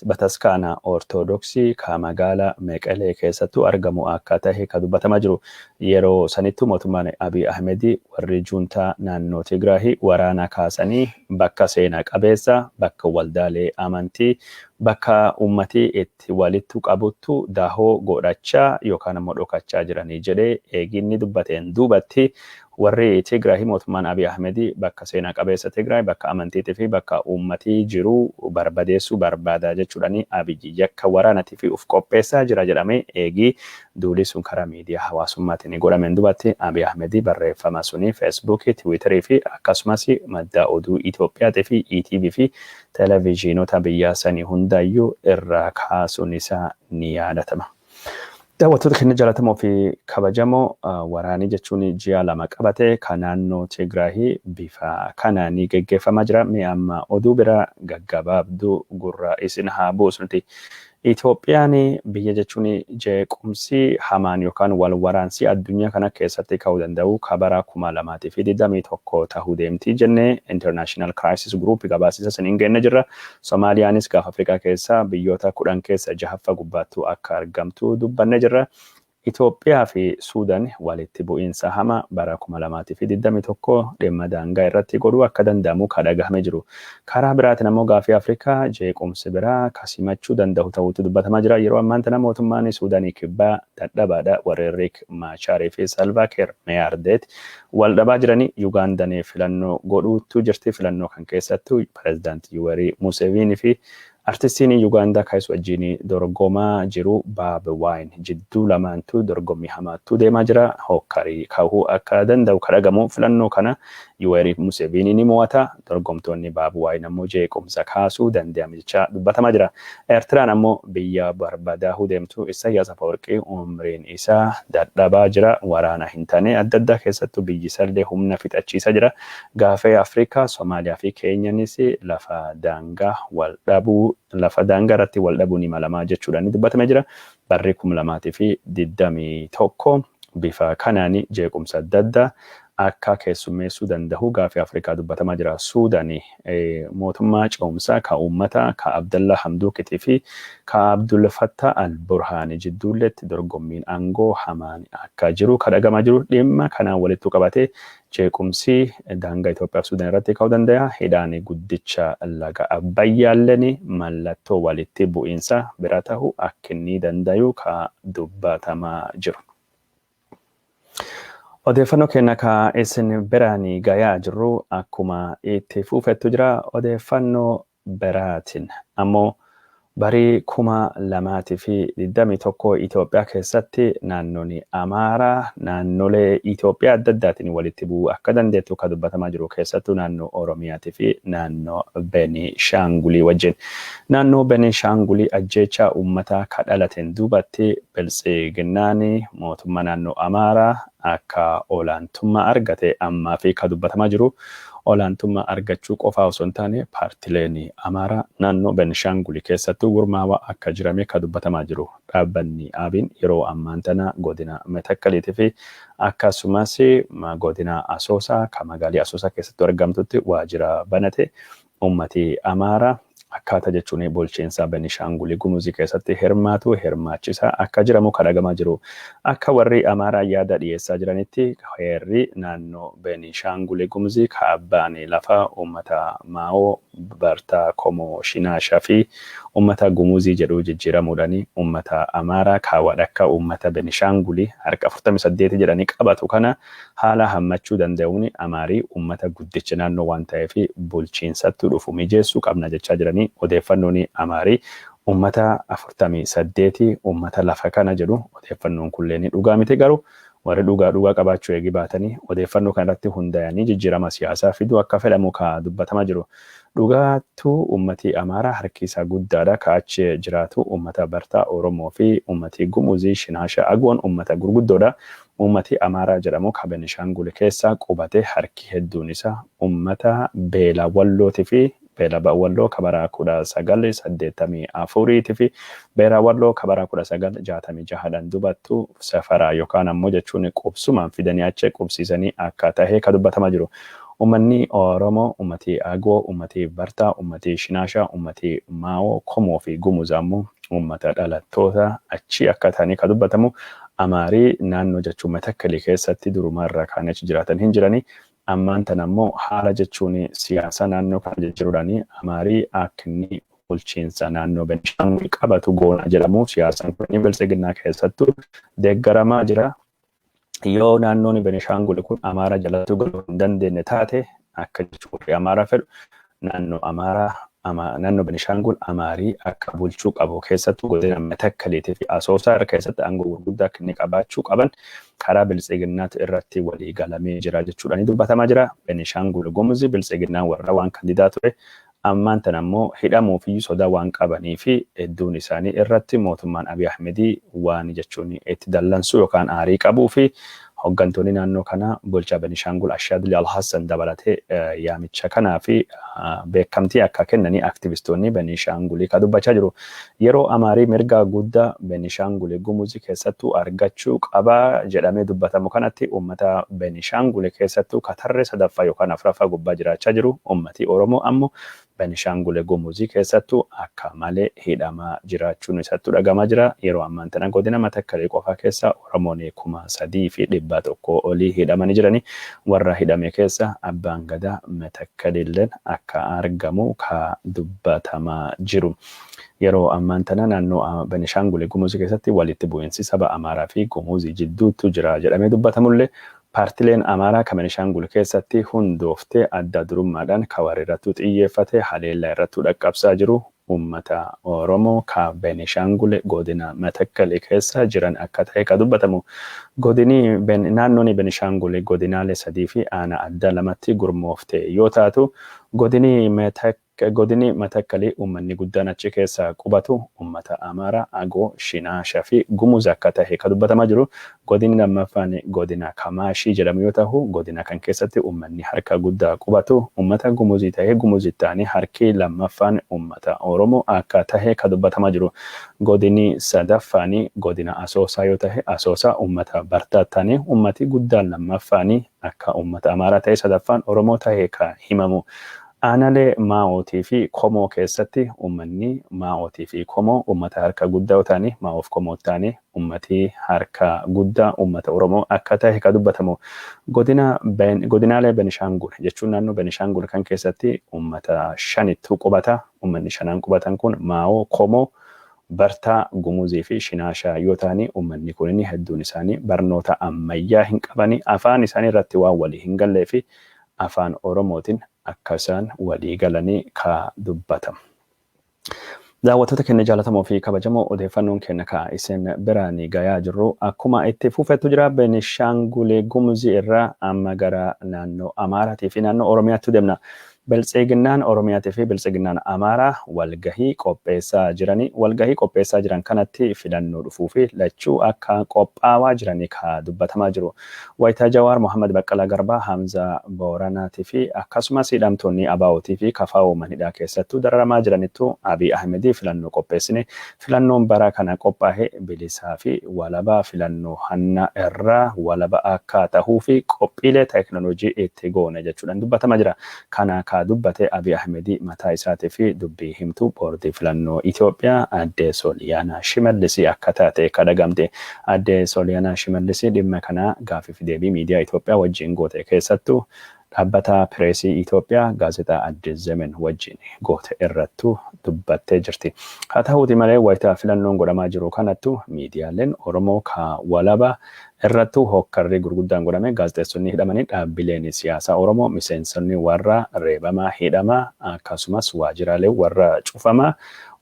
S1: bataskaana Ortodoksii ka magaalaa Meqelee keessattuu argamu akka tahe ka dubbatamaa jiru. Yeroo sanittuu mootummaan Abiy Ahmedii warri juuntaa naannoo Tigraahii waraana kaasanii bakka seenaa qabeessa, bakka waldaalee amantii, bakka uummatii itti walitti qabuttu dahoo godhachaa yookaan ammoo dhokachaa jiranii jedhee eeginni dubbateen duubatti warri Tigraahii mootummaan Abiy Ahmedii bakka seenaa qabeessa Tigraay, bakka amantiitii fi bakka uummatii jiru barbadeessuu barbaada jechuudhaan Abiyyi yakka waraanatii fi uf qopheessaa jira jedhamee eegii duulii sun karaa miidiyaa hawaasummaatiin godhameen duubatti Abiy Ahmedii barreeffama suni Feesbuukii, Tiwiitarii fi akkasumas madda oduu Itoophiyaatii fi ETV fi televezyiinota biyyaa sanii hundayyuu irraa kaasuun isaa ni yaadatama. Daawwattoota keenya jaallatamoo fi kabajamoo, waraanii jechuun ji'a 2 qabate kan naannoo Tigraahii bifa kanaan geggeeffamaa jira. Mee amma oduu bira gaggabaabduu gurra isin haa buusnuti. Itoophiyaan biyya jechuun jeequmsi hamaan yookaan wal waraansi addunyaa kana keessatti ka'uu danda'u ka bara 2021 tahuu deemti jennee International Crisis Group gabaasisa saniin geenne jirra. Somaaliyaanis gaafa Afrikaa keessa biyyoota 10 keessa jahaffa gubbaattuu akka argamtu dubbanne jirra. Itoophiyaa fi Suudaan walitti bu'iinsa hamaa bara 2021 dhimma daangaa irratti godhuu akka danda'amu ka dhagahame jiru. Karaa biraatiin ammoo gaafii Afrikaa jeequmsi biraa ka simachuu danda'u ta'uutu dubbatamaa jira. Yeroo ammaan tana mootummaan Suudaanii Kibbaa dadhabaadha. Warri Riik Maachaarii fi Salvaa Kiir Meyaardeet wal dhabaa jiranii. Yugaandaan filannoo godhuutu jirti. Filannoo kan keessattuu pireezidaantii Yuwerii Museviinii fi artistiin Yugaandaa kaayis wajjin dorgomaa jiru Baabi Waayin jidduu lamaantu dorgommii hamaattuu deemaa jira. Hokkarii kahuu akka danda'u kadhagamu filannoo kana Yuwerii Museviinii ni mo'ata. Dorgomtoonni Baabi Waayin ammoo jeequmsa kaasuu danda'ame jecha dubbatamaa jira. Eertiraan ammoo biyya barbadaahuu deemtu. Isaayyaas Afawarqii umriin isaa dadhabaa jira. Waraana hin taane adda addaa keessattuu biyyi isallee humna fixachiisaa jira. Gaafee Afrikaa, Somaaliyaa fi Keenyanis lafa daangaa wal dhabuu, lafa daangaa irratti wal dhabuu ni malamaa jechuudhaan dubbatamee jira. Barri 2021 bifa kanaan jeequmsa adda addaa Akka keessummeessuu danda'u gaafii Afrikaa dubbatamaa jira. Suudaanii mootummaa ce'umsaa ka uummata ka Abdallaa Hamduukitii fi ka Abdul Fattah al-Burhaani jidduulletti dorgommiin aangoo hamaan akka jiru ka dhagamaa jiru, dhimma kanaan walitti qabatee jeequmsi daangaa Itoophiyaa fi Suudaan irratti ka'uu danda'a. Hidhaan guddicha laga Abbayyaalleen mallattoo walitti bu'iinsa bira ta'u akka inni danda'u ka dubbatamaa jiru. Odeeffannoo keenya ka isin biraan gayaa jirru akkuma itti fufettu jira. Odeeffannoo biraatiin ammoo barii 2021 Itoophiyaa keessatti naannoon Amaaraa naannolee Itoophiyaa adda addaatiin walitti bu'uu akka dandeettu ka dubbatamaa jiru, keessattuu naannoo Oromiyaatii fi naannoo Benishaangulii wajjin. Naannoo Benishaangulii ajjeechaa uummataa ka dhalateen duubatti Biltsiginnaan mootummaa naannoo Amaaraa akka olaantummaa argate ammaa fi ka dubbatamaa jiru, olaantummaa argachuu qofaa osoo hin taane paartileen Amaaraa naannoo Benishaangulii keessattuu gurmaawaa akka jirame ka dubbatamaa jiru. Dhaabbanni Abiin yeroo ammaan tana godina Metakkaliitii fi akkasumas godina Asoosaa ka magaalii Asoosaa keessatti argamtutti waajjira banate. Ummati Amaaraa akkaataa jechuun bulchiinsa Benishaangulii Gumuzii keessatti hirmaatu hirmaachisa akka jiramu kan dhagamaa jiru. Akka warri Amaaraa yaada dhiyeessaa jiranitti, heerri naannoo Benishaangulii Gumuzii ka abbaan lafa uummata Maa'oo, Bartaa, Komoo, Shinaashaa fi uummata Gumuzii jedhu jijjiiramuudhaan uummata Amaaraa kaawwadhakka uummata Benishaangulii harka 48 jedhanii qabatu kana haala hammachuu danda'uun, Amaarii uummata guddicha naannoo waan ta'eef bulchiinsatti dhufu mijeessuu qabna jechaa jiranii. Odeeffannoon Amaarii uummata 48 uummata lafa kana jedhu, odeeffannoon kulleen dhugaa miti, garuu warri dhugaa dhugaa qabaachuu eegi baatanii odeeffannoo kanarratti hundaa'anii jijjiirama siyaasaa fiduu akka fedhamu ka dubbatamaa jiru. Dhugaattuu uummati Amaaraa harki isaa guddaadha. Ka achi jiraatu uummata Bartaa, Oromoo fi uummati Gumuzii, Shinaasha, Agoon uummata gurguddoodha. Uummati Amaaraa jedhamu ka Benishaangul keessa qubate harki hedduun isaa uummata Beela Wallootii fi Beela Walloo ka bara 1984iitii fi Beela Walloo ka bara 1966dhaan dubattu safaraa yookaan ammoo jechuun qubsumaan fidanii achi qubsiisanii akka tahe ka dubbatamaa jiru. Uummanni Oromoo, uummati Agoo, uummati Bartaa, uummati Shinaashaa, uummati Maawoo, Komoo fi Gumuz ammoo uummata dhalattoota achi akka ta'anii ka dubbatamu. Amaarii naannoo jechuun Matakkalii keessatti durumaa irraa kaanii achi jiraatan hin jiranii. Ammaan tana ammoo haala jechuun siyaasa naannoo kana jijjiiruudhaan Amaarii akka inni bulchiinsa naannoo Benishaangul qabatu goonaa jedhamu, siyaasaan kun Biltsiginnaa keessattuu deeggaramaa jira. Yoo naannoon Benishaangul kun Amaara jalatti galuu hin dandeenye taate, akka jechuun warri Amaaraa fedhu naannoo Amaaraa, naannoo Benishaangul Amaarii akka bulchuu qabu, keessattuu godina Matakkaliitii fi Asoosaa irra keessatti aangoo gurguddaa akka inni qabaachuu qaban karaa Biltsiginnaatu irratti walii galamee jira jechuudhaan dubbatamaa jira. Benishaangul Gumuz Biltsiginnaan warra waan kandidaa ture, ammaan tana ammoo hidhamuu fi sodaa waan qabanii fi hedduun isaanii irratti mootummaan Abiy Ahmedii waan jechuun itti dallansuu yookaan aarii qabuu fi hooggantoonni naannoo kanaa bulchaa Benishaangul Ashaadli Alhassan dabalatee yaamicha kanaa fi beekamtii akka kennanii aktivistoonni Benishaangulii ka dubbachaa jiru. Yeroo Amaarii mirga guddaa Benishaangul Gumuzii keessattuu argachuu qabaa jedhamee dubbatamu kanatti, uummata Benishaangul keessattuu katarree sadaffaa yookaan afuraffaa gubbaa jiraachaa jiru, uummati Oromoo ammoo Benishaangul Gumuzii keessattuu akka malee hidhamaa jiraachuun isattuu dhagamaa jira. Yeroo ammaan tana godina Matakkalii qofa keessa Oromoon 3,100 olii hidhamanii jiranii. Warra hidhame keessa abbaan gadaa Matakkalilleen akka argamu ka dubbatamaa jiru. Yeroo ammaan tana naannoo Benishaangul Gumuzii keessatti walitti bu'iinsi saba Amaaraa fi Gumuzii jidduutu jira jedhamee dubbatamullee, paartileen Amaaraa kan Benishaangul keessatti hundooftee adda durummaadhaan ka warri irrattuu xiyyeeffate haleellaa irrattuu dhaqqabsaa jiru uummata Oromoo ka Benishaangul godina Matakkalii keessa jiran akka ta'e ka dubbatamu. Godini naannoon Benishaangul godinaalee sadii fi aanaa adda lamatti gurmoofte yoo taatu, godini Godinni Matakkalii uummanni guddaan achi keessa qubatu uummata Amaaraa, Agoo, Shinaashaa fi Gumuz akka tahe kan dubbatamaa jiru. Godinni lammaffaan godina Kamaashii jedhamu yoo ta'u, godina kan keessatti uummanni harka guddaa qubatu uummata Gumuzii ta'ee, Gumuzii ta'anii harki lammaffaan uummata Oromoo akka tahe kan dubbatamaa jiru. Godinni sadaffaan godina Asoosaa yoo tahe, Asoosaa uummata Bartaa ta'anii uummati guddaan lammaffaan akka uummata Amaaraa ta'e, sadaffaan Oromoo tahe kan himamu. Aanaalee Maa'ootii fi Komoo keessatti uummanni Maa'ootii fi Komoo uummata harka guddaa yoo ta'ani, Maa'oof Komoo ta'anii uummati harka guddaa uummata Oromoo akka tahe kan dubbatamu. Godinaalee Benishaangul jechuun naannoo Benishaangul kan keessatti uummata shanittu qubata. Uummanni shanaan qubatan kun Maa'oo, Komoo, Bartaa, Gumuzii fi Shinaashaa yoo ta'ani, uummanni kunin hedduun isaanii barnoota ammayyaa hin qabani, afaan isaanii irratti waan walii hin gallee fi afaan Oromootiin akka isaan walii galanii ka dubbatamu. Daawwattoota keenya jaallatamoo fi kabajamoo, odeeffannoon keenya ka isin biraan gayaa jirru akkuma itti fufetu jira. Benishaangul Gumuzii irraa amma gara naannoo Amaaraatii fi naannoo Oromiyaatti deemna. Biltsiginnaan Oromiyaatii fi Biltsiginnaan Amaaraa walgahii qopheessaa jiranii, walgahii qopheessaa jiran kanatti filannoo dhufuu fi lachuu akka qophaawaa jiranii ka dubbatamaa jiru. Wayitaa Jawaar Mohammad, Baqqalaa Garbaa, Hamzaa Booranaatii fi akkasumas hidhamtoonni ABO'tii fi KFO manhidhaa keessattuu dararamaa jiranittu Abiy Ahmedii filannoo qopheessine, filannoon bara kana qophaa'e bilisaa fi walabaa, filannoo hanna irraa walaba akka tahuu fi qophiilee teekinooloojii itti goone jechuudhaan dubbatamaa jira. Kana ka dubbate Abiy Ahmedii mataa isaatii fi dubbii himtuu boordii filannoo Itoophiyaa addee Sooliyaanaa Shimallisii akka taate kadhagamte. Addee Sooliyaanaa Shimallisii dhimma kana gaafii fi deebii miidiyaa Itoophiyaa wajjin goote keessattuu dhaabbata pireesii Itoophiyaa gaazexaa Addis Zemen wajjin goote irrattuu dubbattee jirti. Haa ta'uuti malee, wayitaa filannoon godhamaa jiru kanattu miidiyaaleen Oromoo ka walaba irrattuu hokkarri gurguddaan godhame, gaazexeessonni hidhamanii, dhaabbileen siyaasaa Oromoo miseensonni warra reebamaa, hidhamaa, akkasumas waajjiraalee warra cufamaa,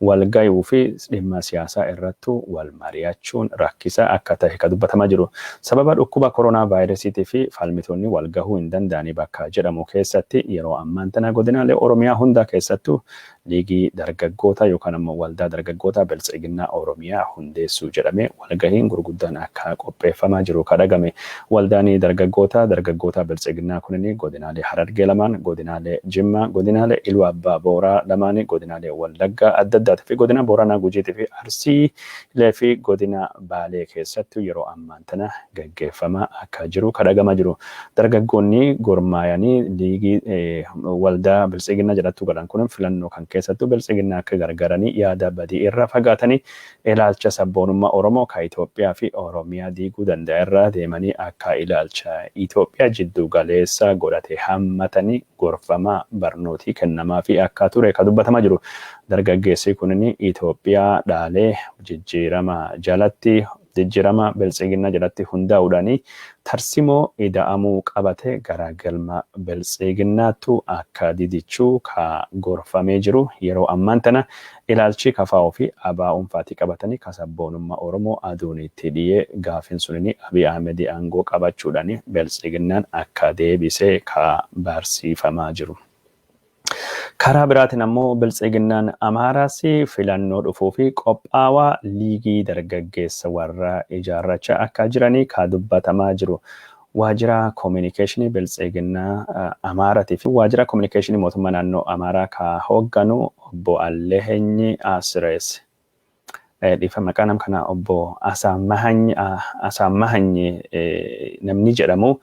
S1: walgayuu fi dhimma siyaasaa irrattuu wal mari'achuun rakkisaa akka ta'e ka dubbatamaa jiru. Sababa dhukkuba koronaa vaayirasiitii fi falmitoonni wal gahuu hin danda'anii bakka jedhamu keessatti yeroo ammaan tana godinaalee Oromiyaa hunda keessattuu liigii dargaggoota yookaan ammoo waldaa dargaggoota Biltsiginnaa Oromiyaa hundeessuu jedhamee walgahiin gurguddaan akka qopheeffamaa jiru kadhagame. Waldaan dargaggoota Biltsiginnaa kunini godinaalee Harargee lamaan, godinaalee Jimmaa, godinaalee Iluu Abbaa Booraa lamaan, godinaalee Wallaggaa adda addaatii fi godina Booranaa Gujiitii fi Arsiilee fi godina Baalee keessatti yeroo ammaan tana gaggeeffamaa akka jiru kadhagamaa jiru. Dargaggoonni gurmaayanii liigii waldaa Biltsiginnaa jedhattu galan kun filannoo kan keessattuu Biltsiginnaa akka gargaaranii, yaada badii irra fagaatanii, ilaalcha sabboonummaa Oromoo ka Itoophiyaa fi Oromiyaa diiguu danda'a irra deemanii akka ilaalcha Itoophiyaa jiddu galeessa godhate hammatanii gorfamaa barnootii kennamaa fi akka ture ka dubbatamaa jiru. Dargaggeessi kunin Itoophiyaa dhaalee jijjiirama jalatti, jijjiirama Biltsiginnaa jalatti hundaa'uudhaan tarsimoo ida'amuu qabate gara galma Biltsiginnaattu akka didichuu ka gorfamee jiru. Yeroo ammaan tana ilaalchi KFO fi ABO'n faatii qabatanii ka sabboonummaa Oromoo aduun itti dhiyee gaafin sunini Abiy Ahmedii aangoo qabachuudhaan Biltsiginnaan akka deebisee ka barsiifamaa jiru. Karaa biraatiin ammoo Biltsiginnaan Amaaraas filannoo dhufuu fi qophaawaa liigii dargaggeessa warra ijaarrachaa akka jiranii ka dubbatamaa jiru. Waajjira koominikeeshinii Biltsiginnaa Amaaraatii fi waajjira koominikeeshinii mootummaa naannoo Amaaraa ka hoogganu obbo Allehenyi Asirees. Dhiifa, maqaa nam kana obbo Asaammahanyi namni jedhamu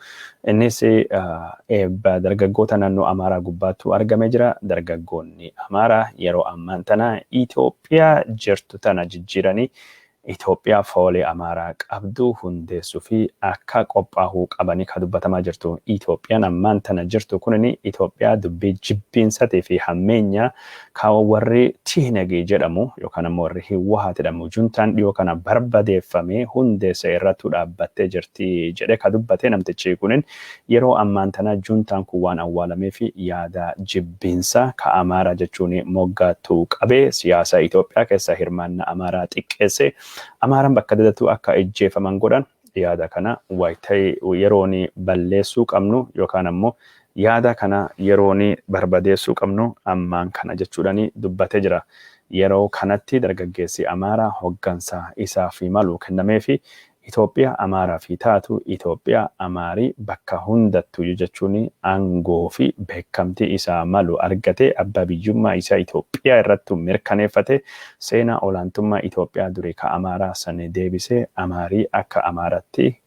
S1: innis eebba dargaggoota naannoo Amaaraa gubbaattu argamee jira. Dargaggoonni Amaaraa yeroo ammaan tana Itoophiyaa jirtu tana jijjiiranii Itoophiyaa foolee Amaaraa qabdu hundeessuu fi akka qophaa'uu qabanii ka dubbatamaa jirtu. Itoophiyaan ammaan tana jirtu kunin Itoophiyaa dubbii jibbiinsatii fi hammeenya ka warri Tihnegi jedhamu yookaan ammoo warri Hiwwahat jedhamu juntaan dhiyoo kana barbadeeffamee hundeesse irrattu dhaabbattee jirti jedhee ka dubbate namtichi kunin, yeroo ammaan tana juntaan kun waan awwaalamee fi yaada jibbiinsa ka Amaaraa jechuun moggaattuu qabee siyaasa Itoophiyaa keessa hirmaannaa Amaaraa xiqqeesse, Amaaraan bakka dadattuu akka ijjeefaman godhan, yaada kana wayita'e yeroon balleessuu qabnu yookaan ammoo Yaada kana yeroon barbadeessuu qabnu ammaan kana jechuudhaan dubbatee jira. Yeroo kanatti dargaggeessi Amaaraa hoggansa isaaf malu kennameefi Itoophiyaa Amaaraa fi taatu, Itoophiyaa Amaarii bakka hundattuu jechuun aangoo fi beekamtii isaa malu argate, abbaa biyyummaa isaa Itoophiyaa irratti mirkaneeffate, seenaa olaantummaa Itoophiyaa durii ka Amaaraa san deebisee, Amaarii akka Amaaratti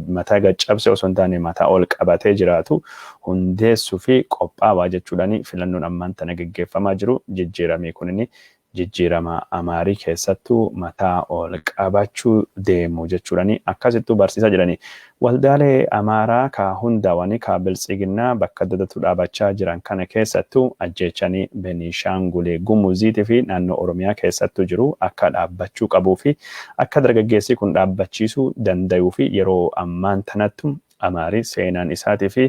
S1: mataa gaccabse osoo hin taane mataa ol qabatee jiraatu hundeessuu fi qophaawaa jechuudhaan filannoon ammaan tana geggeeffamaa jiru jijjiiramee kunini jijjiirama Amaarii keessattuu mataa ol qabachuu deemu jechuudhaan akkasittuu barsiisaa jiranii. Waldaalee Amaaraa ka hundaawanii ka Biltsiginnaa bakka adda dhaabachaa jiran kana keessattuu ajjeechanii Beniishaangulee Gumuziitii fi naannoo Oromiyaa keessattuu jiru akka dhaabbachuu qabuu fi akka dargaggeessi kun dhaabbachiisuu danda'uu fi yeroo ammaan tanattu Amaarii seenaan isaatii fi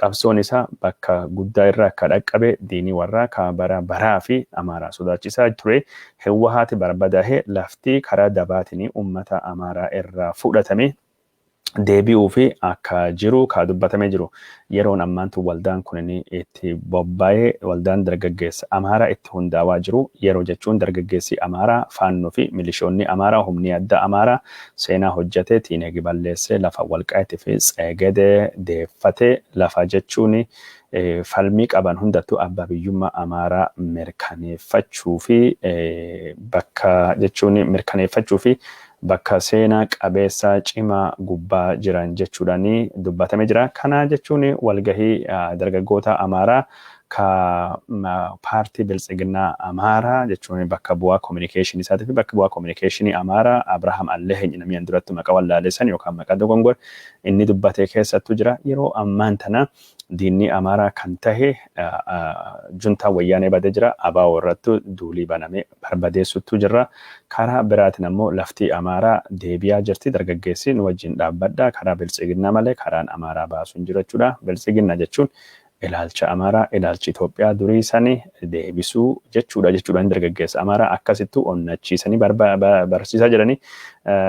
S1: qabsoon isaa bakka guddaa irra akka dhaqqabe, diinii warraa ka bara baraa fi Amaaraa sodaachisaa ture Hewwahaati barbadaa'ee, lafti karaa dabaatiin uummata Amaaraa irraa fudhatame deebi'uu fi akka jiru ka dubbatamee jiru. Yeroon ammaantu waldaan kun itti bobba'ee, waldaan dargaggeessa Amaaraa itti hundaawaa jiru yeroo jechuun, dargaggeessi Amaaraa, Faannoo fi milishoonni Amaaraa, humni adda Amaaraa seenaa hojjetee, Tiineegi balleessee, lafa Walqaayitii fi Tseegedee deeffatee, lafa jechuun falmii qaban hundattuu abbaa biyyummaa Amaaraa mirkaneeffachuu fi bakka jechuun mirkaneeffachuu fi bakka seenaa qabeessa cimaa gubbaa jiran jechuudhaan dubbatamee jira. Kana jechuun walgahii dargaggoota Amaaraa ka paartii Biltsiginnaa Amaaraa jechuun bakka bu'aa kominikeeshinii isaatii fi bakka bu'aa kominikeeshinii Amaaraa Abrahaam Alleeny, namni duratti maqaa wallaaleessan yookaan maqaa dogongor inni dubbatee keessattuu jira. Yeroo ammaan tana diinni Amaaraa kan tahe juntaa Wayyaanee badee jira. Abaa'oo irratti duulii banamee barbadeessuttu jira. Karaa biraatiin ammoo lafti Amaaraa deebi'aa jirti. Dargaggeessi nu wajjin dhaabbadha. Karaa Biltsiginnaa malee karaan Amaaraa baasu hin jiru jechuudha. Biltsiginnaa jechuun ilaalcha Amaaraa, ilaalchi Itoophiyaa durii sani deebisuu jechuudha jechuudhaan dargaggeessa Amaaraa akkasittuu onnachiisanii barsiisaa jiranii.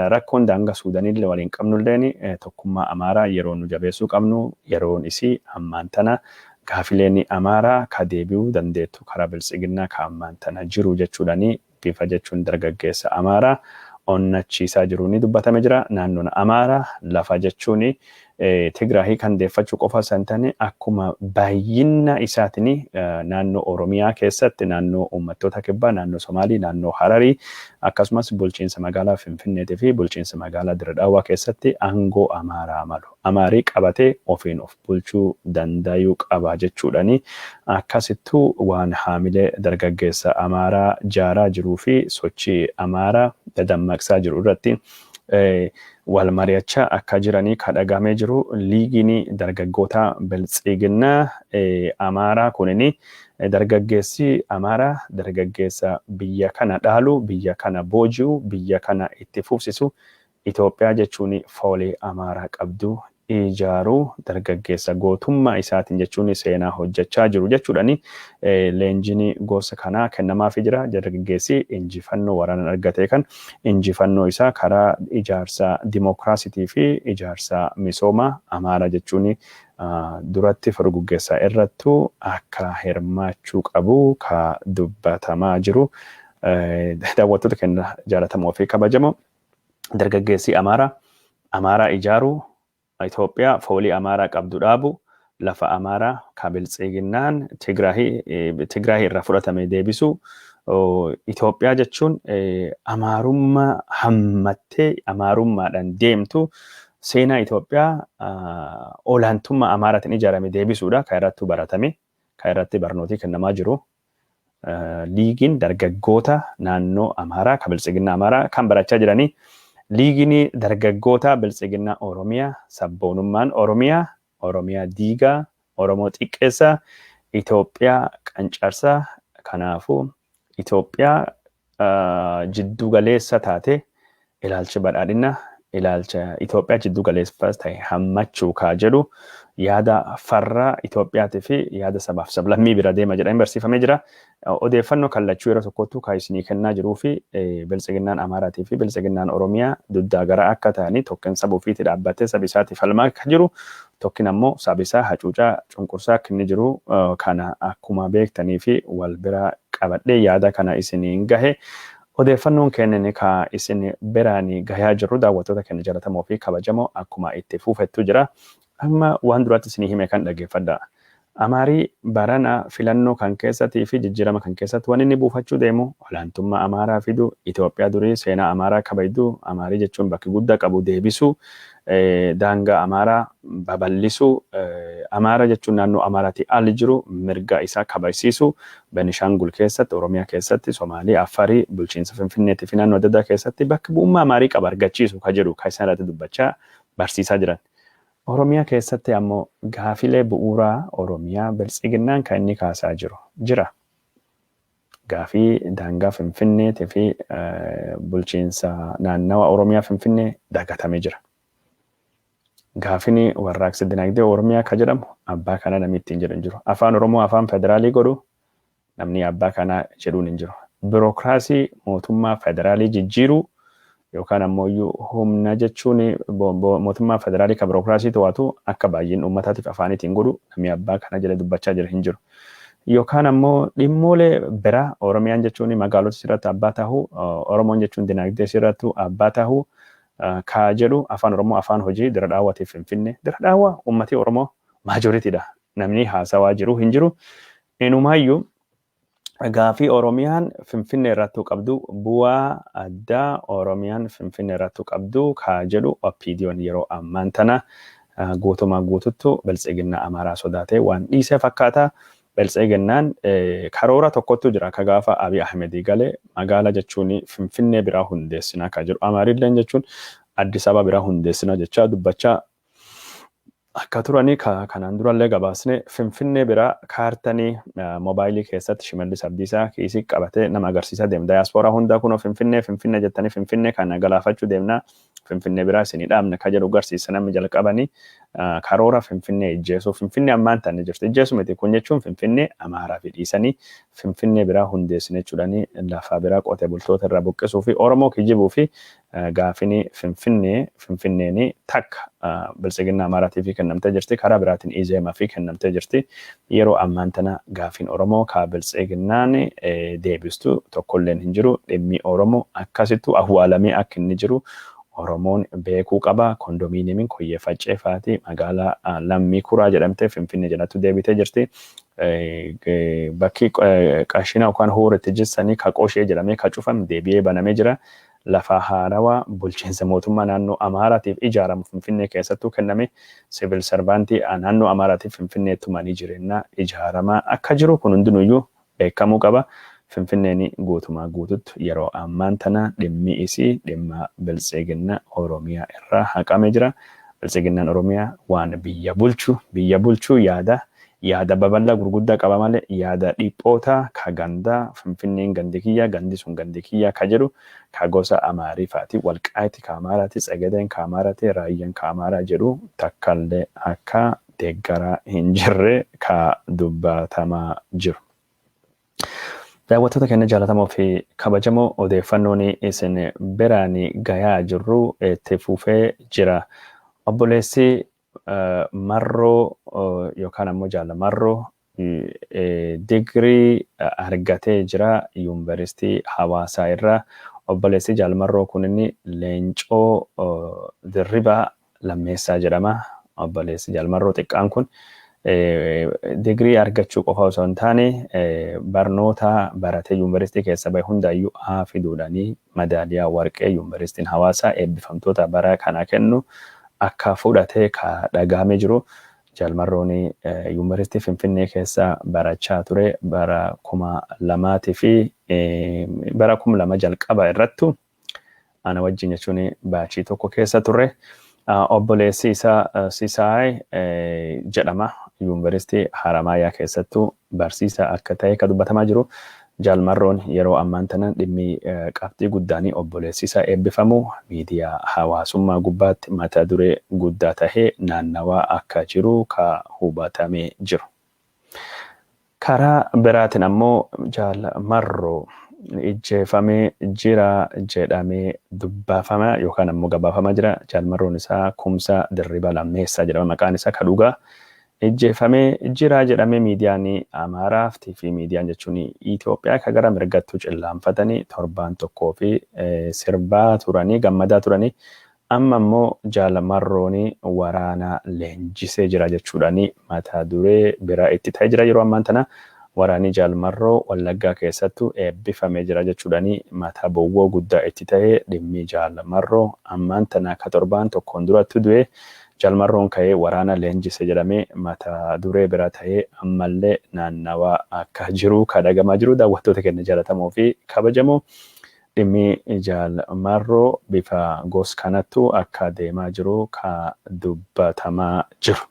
S1: Rakkoon daangaa Suudaanillee waliin qabnulleen, tokkummaa Amaaraa yeroo nu jabeessuu qabnu yeroon isii ammaan tana, gaafileen Amaaraa ka deebi'uu dandeettu karaa Biltsiginnaa ka ammaan tana jiru jechuudhaanii bifa jechuun dargaggeessa Amaaraa onnachiisaa jiru ni dubbatame jira. Naannoon Amaaraa lafa jechuun Tigraahii kan deeffachuu qofa osoo hin taane, akkuma baay'ina isaatiin naannoo Oromiyaa keessatti, naannoo uummattoota Kibbaa, naannoo Somaalii, naannoo Hararii, akkasumas bulchiinsa magaalaa Finfinneetii fi bulchiinsa magaalaa Dirre Dhawaa keessatti aangoo Amaaraa malu. Amaarii qabatee ofiin of bulchuu danda'uu qaba jechuudhaani akkasittuu waan haamilee dargaggeessa Amaaraa jaaraa jiruu fi sochii Amaaraa dadammaqsaa jiru irratti wal mari'achaa akka jiranii kadhagamee jiru. Liigiin dargaggoota Biltsiginnaa Amaaraa kunini dargaggeessi Amaaraa dargaggeessa biyya kana dhaalu, biyya kana booji'u, biyya kana itti fufsisu, Itoophiyaa jechuun foolii Amaaraa qabdu ijaaruu, dargaggeessa gootummaa isaatiin jechuun seenaa hojjechaa jiru jechuudhani leenjiin gosa kanaa kennamaafii jira. Dargaggeessi injifannoo waraanaan argate kan injifannoo isaa karaa ijaarsa dimookiraasiitii fi ijaarsa misoomaa Amaaraa jechuun duratti furguggeessaa irrattu akka hirmaachuu qabu ka dubbatamaa jiru. Daawwattoota keenya jaalatamoo fi kabajamoo, dargaggeessi Amaaraa Amaaraa ijaaruu, Itoophiyaa foolii Amaaraa qabdu dhaabu, lafa Amaaraa ka Biltsiginnaan Tigraahii irraa fudhatame deebisuu, Itoophiyaa jechuun Amaarummaa hammattee Amaarummaadhaan deemtu, seenaa Itoophiyaa olaantummaa Amaaraatiin ijaarame deebisuudha kan irratti baratame, kan irratti barnootii kennamaa jiru. Liigiin dargaggoota naannoo Amaaraa kan Biltsiginnaa Amaaraa kan barachaa jiranii, liigiin dargaggoota Biltsiginnaa Oromiyaa sabboonummaan Oromiyaa, Oromiyaa diigaa, Oromoo xiqqeessaa, Itoophiyaa qancarsaa, kanaafuu Itoophiyaa jiddu galeessa taate ilaalcha badhaadhina Ilaalcha Itoophiyaa jiddu galeeffas ta'e hammachuu kaa jedhu yaada farra Itoophiyaatii fi yaada sabaaf sablammii bira deema jedhamee barsiifamee jira. Odeeffannoo kallachuu yeroo tokkottuu kaa isinii kennaa jiruu fi biltsiginnaan Amaaraatii fi biltsiginnaan Oromiyaa duddaa gara akka ta'anii, tokkin saba ofiitti dhaabbatee saba isaatiif falmaa akka jiru, tokkin ammoo saba isaa hacuucaa cunqursaa akka inni jiru kana akkuma beektanii fi wal bira qabadhee yaada kana isiniin gahe. Odeeffannoon kennine ka isin biraan gahaa jirru, daawwattoota keenya jaallatamoo fi kabajamoo, akkuma itti fufettu jira. Amma waan duratti isinii hime kan dhaggeeffadha. Amaarii barana filannoo kan keessattii fi jijjiirama kan keessatti waan inni buufachuu deemu olaantummaa Amaaraa fidu, Itoophiyaa durii seenaa Amaaraa kabajdu, Amaarii jechuun bakki guddaa qabu deebisuu, daangaa Amaaraa babal'isuu, Amaara jechuun naannoo Amaaraatii al jiru mirga isaa kabajsiisuu, Benishaangul keessatti, Oromiyaa keessatti, Somaalii, Affarii, bulchiinsa Finfinneetii fi naannoo adda addaa keessatti bakka bu'ummaa Amaarii qaba argachiisu ka jedhu kan isaan irratti dubbachaa barsiisaa jiran. Oromiyaa keessatti ammoo gaafilee bu'uuraa Oromiyaa biltsiginnaan kan inni kaasaa jiru jira. Gaafii daangaa Finfinneetii fi bulchiinsa naannawa Oromiyaa Finfinnee dagatamee jira. Gaafini warraaqsa dinagdee Oromiyaa ka jedhamu abbaa kana namni ittiin jedhu hin jiru. Afaan Oromoo afaan federaalii godhu namni abbaa kanaa jedhuun hin jiru. Birookiraasii mootummaa federaalii jijjiiruu yookaan ammoo humna jechuun mootummaa federaalii ka birookiraasii to'atu akka baay'een uummataatiif afaaniitiin godhu namni abbaa kana jedhee dubbachaa jira hin jiru. Yookaan ammoo dhimmoolee biraa, Oromiyaan jechuun magaalota sirratti abbaa tahuu, Oromoon jechuun dinagdee sirrattu abbaa tahuu kaa jedhu, afaan Oromoo afaan hojii dira dhaawwatiif Finfinnee. Dira dhaawwaa uummatii Oromoo majoritydha. Namni haasawaa jiru hin jiru. Inumaayyuu gaafii Oromiyaan Finfinnee irrattuu qabdu, bu'aa addaa Oromiyaan Finfinnee irrattuu qabdu kaa jedhu OPDOn yeroo ammaan tana guutumaa guututtu biltsiginna Amaaraa sodaatee waan dhiisee fakkaata. Biltsiginnaan karoora tokkottu jira ka gaafa Abiy Ahmedii galee, magaala jechuun Finfinnee biraa hundeessinaa ka jedhu. Amaarilleen jechuun Addis Ababa biraa hundeessinaa jechaa dubbachaa akka turanii kanaan durallee gabaasne. Finfinnee biraa kaartanii moobaayilii keessatti Shimallis Abdiisaa kiisii qabatee nama agarsiisaa deema. Dayaaspooraa hundaa kunoo Finfinnee Finfinnee jettanii Finfinnee kana galaafachuu deemnaa, Finfinnee biraa isinii dhaabne ka jedhu agarsiisa. Namni jalqabanii karoora Finfinnee ijjeesuu, Finfinnee ammaan tanni jirti ijjeesu miti kun jechuun, Finfinnee Amaaraa fi dhiisanii Finfinnee biraa hundeessine jechuudhaanii lafa biraa qotee bultoota irraa buqqisuu fi Oromoo kijibuu fi gaafini Finfinnee, Finfinneeni takka biltsiginna Amaaraatii fi kennamtee jirti, karaa biraatiin Izeemaa fi kennamtee jirti. Yeroo ammaan tana gaafiin Oromoo kaa biltsiginnaan deebistu tokkolleen hin jiru. Dhimmi Oromoo akkasittu awwaalamee akka inni jiru Oromoon beekuu qaba. Kondominiyeemiin Koyyee Faccee faati magaalaa Lammii Kuraa jedhamtee Finfinnee jalatti deebitee jirti. Bakki qashina yookaan huuritti jissanii ka Qoshee jedhamee ka cufam deebi'ee banamee jira. Lafa haarawaa bulchiinsa mootummaa naannoo Amaaraatiif ijaaramu Finfinnee keessattuu kenname, civil servantii naannoo Amaaraatiif Finfinneettu manii jireenyaa ijaaramaa akka jiru kun hundinuyyuu beekamuu qaba. Finfinneen guutumaa guututti yeroo ammaan tana dhimmi isii dhimma biltsiginna Oromiyaa irraa haqamee jira. Biltsiginnaan Oromiyaa waan biyya bulchu biyya bulchuu yaada babal'aa gurguddaa qaba malee yaada dhiphoota ka gandaa, Finfinneen gandi kiyya, gandi sun gandi kiyya ka jedhu, ka gosa Amaarifaati, Walqaayiti ka Amaaraati, Tsegedeen ka Amaaraati, Raayyaan ka Amaaraa jedhu takkallee akka deeggaraa hin jirre ka dubbatamaa jiru. Daawwattoota keenya jaallatamoo fi kabajamoo, odeeffannoon isin biraan gayaa jirru itti fufee jira. Obboleessi Marroo yookaan ammoo Jaalla Marroo digirii argatee jira Yuunivarsiitii Hawaasaa irraa. Obboleessi Jaal Marroo kun inni Leencoo Dirribaa Lammeessaa jedhama. Obboleessi Jaal Marroo xiqqaan kun digirii argachuu qofa osoo hin taane, barnoota baratee yuunivarsiitii keessa bahe hundaayyuu A fiduudhaanii madaaliyaa warqee yuunivarsiitiin Hawaasaa eebbifamtoota bara kana kennu akka fudhatee ka dhagahamee jiru. Jaal Marroon yuunivarsiitii Finfinnee keessa barachaa ture bara 2000 fi bara 2000 jalqaba irrattu ana wajjin jechuun baachii tokko keessa turre. Obboleessi isaa Sisaay jedhama. Yuunivarsiitii Haramaayaa keessattuu barsiisaa akka ta'e ka dubbatamaa jiru. Jaal Marroon yeroo ammaan tana dhimmi qabxii guddaanii obboleessi isaa eebbifamu miidiyaa hawaasummaa gubbaatti mata duree guddaa tahee naannawaa akka jiru ka hubatamee jiru. Karaa biraatiin ammoo Jaal Marroo ijjeefamee jira jedhamee dubbafama yookaan ammoo gabaafamaa jira. Jaal Marroon isaa Kumsaa Dirribaa Lammeessaa jedhama maqaan isaa ka dhugaa. Ijjeefamee jira jedhamee miidiyaan Amaaraa fi miidiyaan jechuun Itoophiyaa ka gara mirgattuu cillaanfatanii torbaan tokkoo fi sirbaa turanii gammadaa turanii amma immoo Jaal Marroon waraana leenjisee jira jechuudhaan mata duree biraa itti ta'ee jira. Yeroo ammaan tana waraanni Jaal Marroo Wallaggaa keessattuu eebbifamee jira jechuudhaan mata bowwoo guddaa itti ta'ee dhimmi Jaal Marroo ammaan tana ka torbaan tokkoon duratti du'e Jaal Marroon ka'ee waraana leenjise jedhamee mata duree bira ta'ee ammallee naannawaa akka jiru ka dhagamaa jiru. Daawwattoota keenya jaallatamoo fi kabajamoo, dhimmi Jaal Marroo bifa gos kanattu akka deemaa jiru ka dubbatamaa jiru.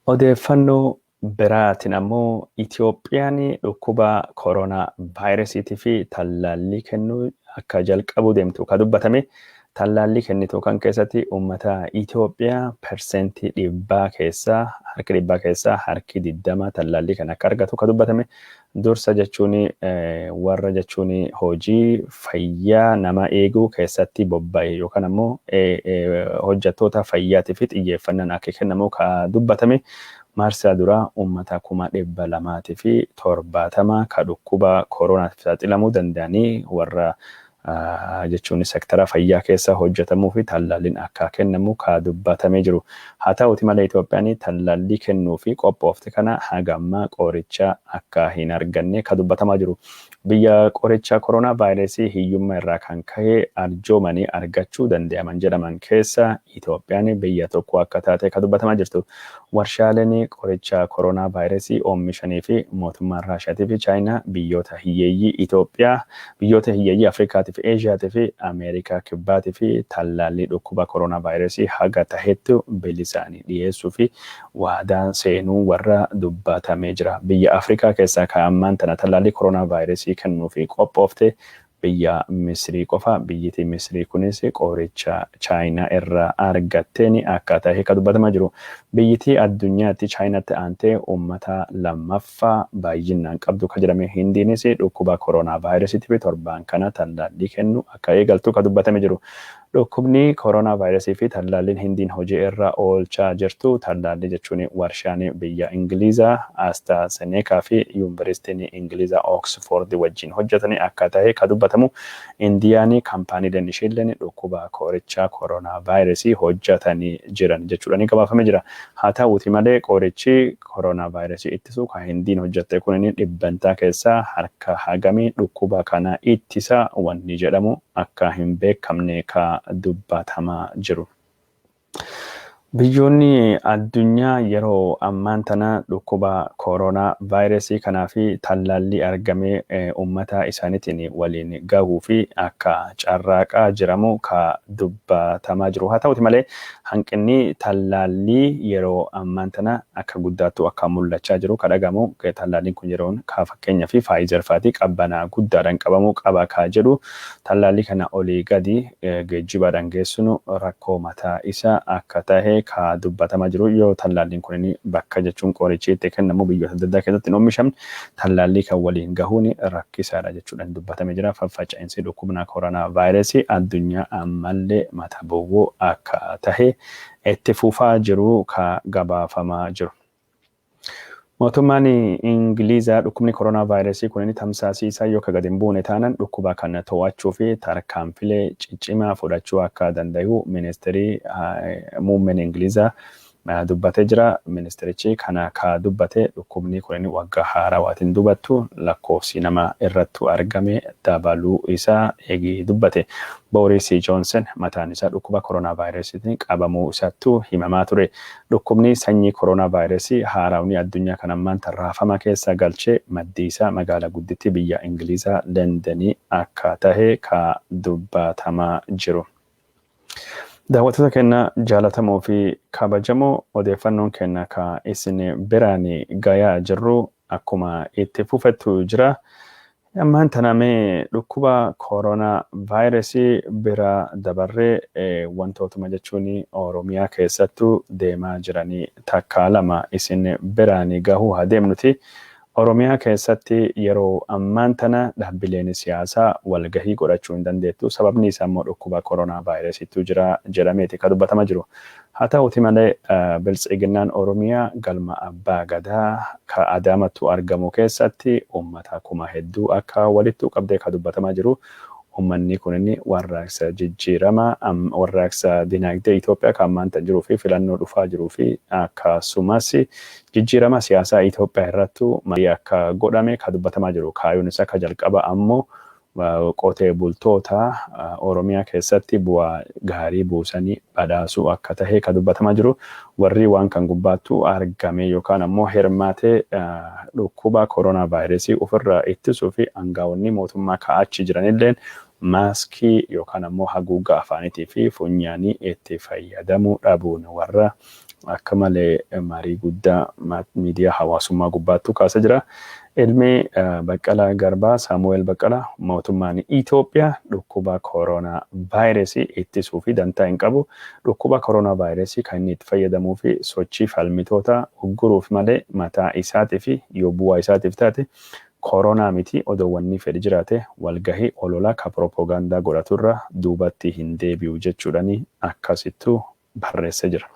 S1: Odeeffannoo biraatiin ammoo Itoophiyaan dhukkuba koronaa vaayirasiitii fi tallaallii kennuu akka jalqabuu deemtu ka dubbatame. Tallaallii kennitu kan keessatti uummata Itoophiyaa 100% keessaa harki 100 keessaa harki 20 tallaallii kan akka argatu ka dubbatame. Dursa jechuun warra jechuun hojii fayyaa nama eeguu keessatti bobba'e yookaan ammoo hojjettoota fayyaatii fi xiyyeeffannaan akka kennamu ka dubbatame. Marsaa duraa uummata 270,000 ka dhukkuba koronaatiif saaxilamuu danda'anii warra jechuun sektara fayyaa keessa hojjetamuu fi tallaalliin akka kennamu ka dubbatamee jiru. Haa ta'uti malee Itoophiyaan tallaallii kennuu fi qophoofte kana haga ammaa qoricha akka hin arganne ka dubbatamaa jiru. Biyya qoricha koronaa vaayirasii hiyyummaa irraa kan ka'e arjoomanii argachuu danda'aman jedhaman keessa Itoophiyaan biyya tokko akka taate ka dubbatamaa jirtu. Warshaaleen qoricha koronaa vaayirasii oomishanii fi mootummaan Raashiyaatii fi Chaayinaa biyyoota hiyyeeyyii Itoophiyaa, biyyoota hiyyeeyyii Afrikaatii fi Eeshiyaatii fi Ameerikaa Kibbaatii fi tallaallii dhukkuba koronaa vaayirasii haga tahetti bilisaan dhiyeessuu fi waadaa seenuu warra dubbatamee jira. Biyya Afrikaa keessaa ka ammaan tana tallaallii koronaa vaayirasii kennuu fi qophoofte biyya Misrii qofa. Biyyiti Misrii kunis qoricha Chaayinaa irraa argatteen akka tahe ka dubbatamaa jiru. Biyyiti addunyaatti Chaayinaatti aantee uummata lammaffaa baay'inaan qabdu ka jedhame Hindiinis dhukkuba koronaa vaayirasiitii fi torbaan kana tallaallii kennu akka eegaltu ka dubbatame jiru. Dhukkubni koronaa vaayirasii fi tallaalliin Hindiin hojii irra oolchaa jirtu tallaallii jechuun warshaan biyya Ingilizaa AstraZeneca fi Yuunivarsiitiin Ingilizaa Oxford wajjin hojjetanii akka tahe ka dubbatamu. Indiyaan kaampaaniileen isheelleen dhukkuba qoricha koronaa vaayirasii hojjetanii jiran jechuudhaan gabaafamee jira. Haa ta'uuti malee qorichi koronaa vaayirasii ittisu kan Hindiin hojjette kun dhibbantaa keessaa harka hagamii dhukkuba kana ittisa wanni jedhamu akka hin beekamne ka dubbatamaa jiru. Biyyoonni addunyaa yeroo ammaan tana dhukkuba koronaa vaayirasii kanaa fi tallaallii argamee uummata isaaniitiin waliin gahuu fi akka carraaqaa jiramu ka dubbatamaa jiru. Haa ta'uti malee hanqinni tallaallii yeroo ammaan tana akka guddaattu akka mul'achaa jiru ka dhagamu. Tallaalliin kun yeroon ka fakkeenyaa fi Faayizer fa'aati qabbanaa guddaadhaan qabamuu qaba ka jedhu. Tallaallii kana olii gadi geejjibaadhaan geessinu rakkoo mataa isaa akka tahe ka dubbatamaa jiru. Yoo tallaalliin kun bakka jechuun qorichi itti kennamu biyyoota adda addaa keessatti hin oomishamne tallaallii kan waliin gahuun rakkisaadha jechuudhaan dubbatamee jira. Faffaca'iinsi dhukkubna koronaa vaayirasii addunyaa ammallee mata bowwoo akka tahe itti fufaa jiru ka gabaafamaa jiru. Mootummaan Ingilizaa dhukkubni koronaa vaayirasii kun tamsaasii isaa yoo ka gadi hin buune taanan dhukkuba kana to'achuu fi tarkaanfilee ciccimaa fudhachuu akka danda'u ministeerii muummeen Ingilizaa dubbatee jira. Ministerichi kana ka dubbate dhukkubni kun waggaa haarawaatiin dubattu lakkoofsi nama irrattu argame dabaluu isaa eegi dubbate. Booris Joonsen mataan isaa dhukkuba koronaa vaayirasiitiin qabamuu isaattu himamaa ture. Dhukkubni sanyii koronaa vaayirasii haarawni addunyaa kan ammaan tarraafama keessa galchee maddii isaa magaalaa guddittii biyya Ingilizaa Londonii akka tahe ka dubbatamaa jiru. Daawwattoota keenya jaalatamoo fi kabajamoo, odeeffannoon keenya ka isin biraan gayaa jirru Akkuma itti fufettu jira. Ammaan tana mee dhukkuba koronaa vaayirasii bira dabarree wantootuma jechuun Oromiyaa keessattuu deemaa jiranii takka lama isin biraan gahuu haa deemnuti. Oromiyaa keessatti yeroo ammaan tana dhaabbileen siyaasaa walgahii godhachuu hin dandeettu. Sababni isaa immoo dhukkuba koronaa vaayirasiitu jira jedhameeti kan dubbatamaa jiru. Haa ta'uti malee, Biltsiginnaan Oromiyaa galma Abbaa Gadaa ka Adaamattu argamu keessatti uummata kuma hedduu akka walittu qabdee kan dubbatamaa jiru. Uummanni kunin warraaqsa jijjiirama, warraaqsa dinagdee Itoophiyaa kan ammaan tan jiruu fi filannoo dhufaa jiruu fi akkasumas jijjiirama siyaasaa Itoophiyaa irrattu marii akka godhame kan dubbatamaa jiru. Kaayyoon isaa ka jalqaba ammoo qotee bultoota Oromiyaa keessatti bu'aa gaarii buusanii badhaasuu akka tahe kan dubbatamaa jiru. Warri waan kan gubbaattu argame yookaan ammoo hirmaatee dhukkuba koronaa vaayirasii ofirraa ittisuu fi aangaa'onni mootummaa ka'achi jiranilleen maaskii yookaan ammoo haguugga afaaniitii fi funyaanii itti fayyadamuu dhabuun warra akka malee marii guddaa miidiyaa hawaasummaa gubbaattu kaasa jira. Ilmi Baqqalaa Garbaa, Saamu'eel Baqqalaa, mootummaan Itoophiyaa dhukkuba koronaa vaayirasii ittisuu fi dantaa hin qabu. Dhukkuba koronaa vaayirasii kan inni itti fayyadamuu fi sochii falmitoota ugguruuf malee mataa isaatii fi yoo bu'aa isaatiif taate koronaa miti odoo wanni fedhi jiraate walgahii ololaa ka propoogaandaa godhaturra duubatti hin deebi'u jechuudhani akkasittu barreessee jira.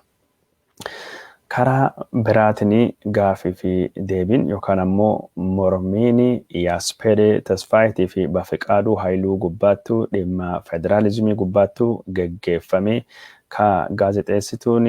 S1: Karaa biraatiin gaafii fi deebiin yookaan ammoo mormiin Iyyaaspeedee Tasfaayitii fi Bafiqaaduu Haayiluu gubbaattu dhimma federaalizimii gubbaattu geggeeffame ka gaazexeessituun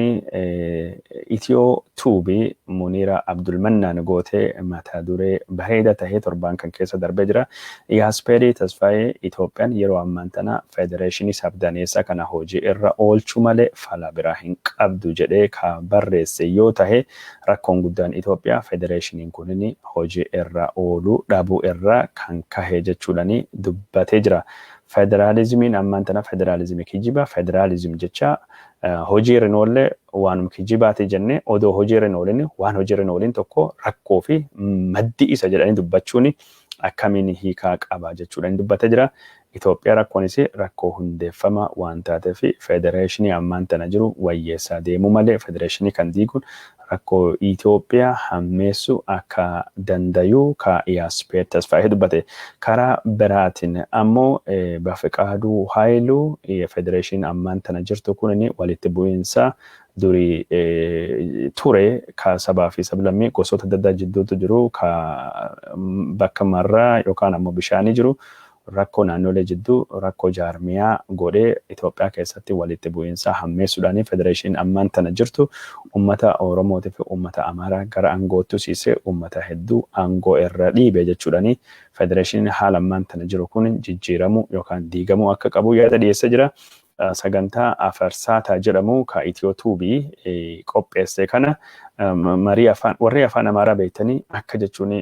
S1: Itiyoo Tuubii Muniira Abdulmannaan gootee mata duree bareeda tahee torbaan kan keessa darbee jira. Iyyaaspeedee Tasfaayee Itoophiyaan yeroo ammaan tana federeeshinii sabdaneessa kana hojii irra oolchuu malee fala biraa hin qabdu jedhee ka barreesse yoo tahe, rakkoon guddaan Itoophiyaa federeeshiniin kunin hojii irra ooluu dhabuu irraa kan kahe jechuudhaan dubbatee jira. Federaalizimiin ammaan tana federaalizimii kijiba, federaalizim jecha hojii irra hin oolle waanuma kijibaati jennee, odoo hojii irra hin oolin waan hojii irra hin oolin tokko rakkoo fi maddi isa jedhanii dubbachuun akkamiin hiikaa qaba jechuudhaan dubbatee jira. Itoophiyaa rakkoonis rakkoo hundeeffama waan taateef federeeshinii ammaan tana jiru wayyeessaa deemuu malee federeeshinii kan diiguun rakkoo Itoophiyaa hammeessuu akka dandayu ka Iyyaaspeed Tasfaayee dubbate. Karaa biraatiin ammoo Bafiqaaduu Haayiluu federeeshiniin ammaan tana jirtu kun walitti bu'iinsa durii ture ka sabaa fi sablammii gosoota adda addaa jidduutu jiru, ka bakka marraa yookaan ammoo bishaanii jiru, rakkoo naannolee jidduu rakkoo jaarmiyaa godhee Itoophiyaa keessatti walitti bu'iinsa hammeessuudhaan federeeshiniin ammaan tana jirtu uummata Oromootii fi uummata Amaaraa gara aangootti siisee uummata hedduu aangoo irra dhiibe jechuudhaan federeeshiniin haala ammaan tana jiru kun jijjiiramuu yookaan diigamuu akka qabu yaada dhiyeessee jira. Sagantaa Afarsaataa jedhamu ka Itiyoo Tuubii qopheesse kana marii afaan warri afaan Amaaraa beektanii akka jechuun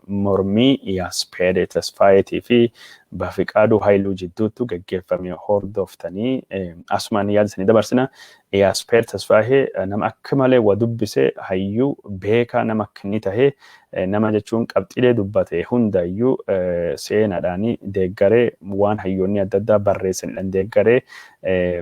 S1: mormii Iyyaaspeedee Tasfaayeetii fi Bafiqaaduu Haayiluu jidduutti geggeeffame hordoftanii asumaan yaada isanii dabarsina. Iyyaaspeed Tasfaayee nama akka malee wa dubbise, hayyuu beekaa nama akka inni tahe, nama jechuun qabxiilee dubbate hundayyuu seenaadhaan deeggaree, waan hayyoonni adda addaa barreessanidhaan deeggaree,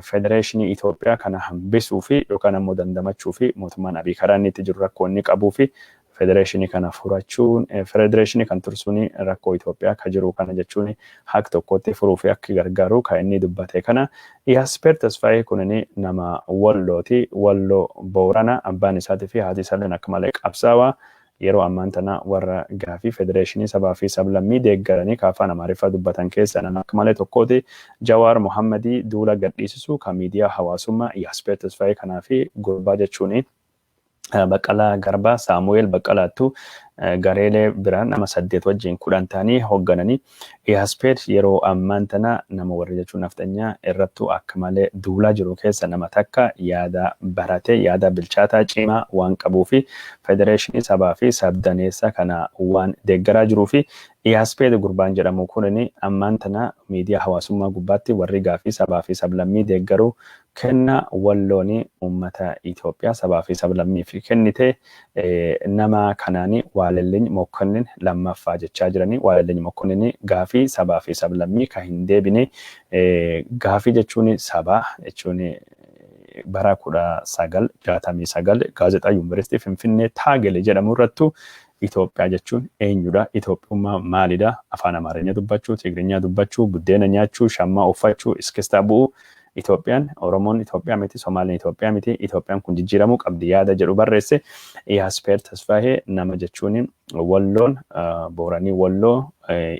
S1: federeeshinii Itoophiyaa kana hambisuu fi yookaan ammoo dandamachuu fi mootummaan Abiy karaa inni itti jiru rakkoo inni qabuu fi federeeshinii kana furachuun, federeeshinii kan tursuun rakkoo Itoophiyaa ka jiru kana jechuun haqa tokkotti furuu fi akka gargaaru kan inni dubbate kana. Iyyaaspeed Tasfaayee kunin nama Wallooti. Walloo Boorana abbaan isaatii fi haati isaallee akka malee qabsaawaa. Yeroo ammaan tana warra gaafii federeeshinii sabaa fi sablammii deeggaranii ka afaan Amaariffaa dubbatan keessa nama akka malee tokkooti. Jawaar Mohammadii duula gadhiisisu kan miidiyaa hawaasummaa Iyyaaspeed Tasfaayee kanaa fi gurbaa jechuuni Baqqalaa Garbaa, Saamu'eel Baqqalaattu gareelee biraan nama 8 wajjin 10 ta'anii hooggananii. Iyyaaspeed yeroo ammaan tana nama warri jechuun nafxanyaa irrattuu akka malee duulaa jiru keessa nama takka, yaada barate, yaada bilchaataa cimaa waan qabuu fi federeeshinii sabaa fi sabdaneessa kana waan deeggaraa jiruu fi Iyyaaspeed gurbaan jedhamu kunin ammaan tana miidiyaa hawaasummaa gubbaatti warri gaafii sabaa fi sablammii deeggaruu Kenna Wallooni uummata Itoophiyaa sabaa fi sablammiif kennite nama kanaani Waalelliny Mokkonnin lammaffaa jechaa jiranii. Waalelliny Mokkonnin gaafii sabaa fi sablammii kan hin deebine, gaafii jechuun sabaa jechuun bara 1969 gaazexaa Yuunivarsiitii Finfinnee Taagele jedhamu irrattu Itoophiyaa jechuun eenyudha? Itoophiyummaa maalidha? Afaan Amaarinya dubbachuu, Tigirinya dubbachuu, buddeena nyaachuu, shammaa uffachuu, iskistaa bu'uu. Itoophiyaan Oromoon Itoophiyaa miti, Somaaliin Itoophiyaa miti, Itoophiyaan kun jijjiiramuu qabdi yaada jedhu barreesse. Iyaaspeer Tasfaahee nama jechuun Walloon Booranii Walloo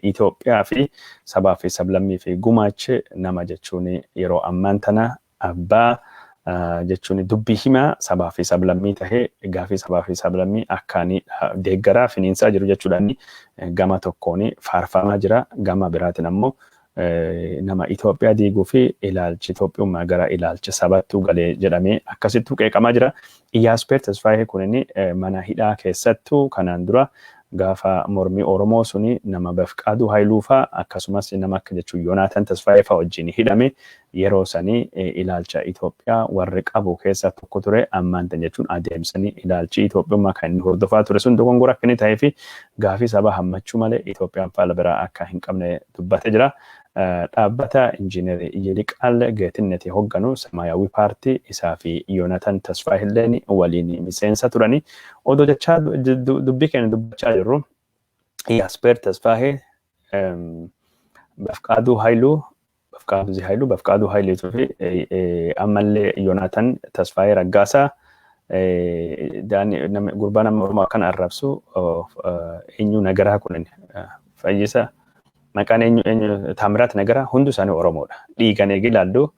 S1: Itoophiyaa fi sabaa fi sablammii fi gumaache nama jechuun yeroo ammaan tana abbaa jechuun dubbii himaa sabaa fi sablammii tahee gaafii sabaa fi sablammii akkaanii deeggaraa finiinsaa jiru jechuudhaan gama tokkoon faarfamaa jira. Gama biraatiin ammoo nama Itoophiyaa diiguu fi ilaalchi Itoophiyummaa gara ilaalcha sabattuu galee jedhamee akkasittuu qeeqamaa jira. Iyyaaspeer Tasfaayee kunin mana hidhaa keessattuu kanaan dura gaafa mormii Oromoo suni nama Bafqaaduu Haayiluu faa akkasumas nama akka jechuun Yoonaatan Tasfaayee faa wajjin hidhame. Yeroo sanii ilaalcha Itoophiyaa warri qabu keessaa tokko ture. Ammaan tan jechuun adeemsanii ilaalchi Itoophiyummaa kan inni hordofaa ture sun dogongora akka inni ta'ee fi gaafii sabaa hammachuu malee Itoophiyaan faala biraa akka hin qabne dubbatee jira. Dhaabbata Injiinar Yiliqaal Geetinneti hogganu Samaayawii Paartii isaa fi Yoonatan Tasfaahilleen waliin miseensa turani. Odoo jechaa dubbii keenya dubbachaa jirru Iyyaaspeer Tasfaahee, Bafqaaduu Haayiluu, Bafqaaduu Haayiluu, Bafqaaduu Haayileetuu fi ammallee Yoonaatan Tasfaayee Raggaasaa, gurbaa nama Oromoo akkana arrabsu eenyu Nagaraa kunin Fayyisa maqaan eenyu eenyu Taamiraat Nagaraa, hundi isaanii Oromoodha. Dhiigan eegi ilaallu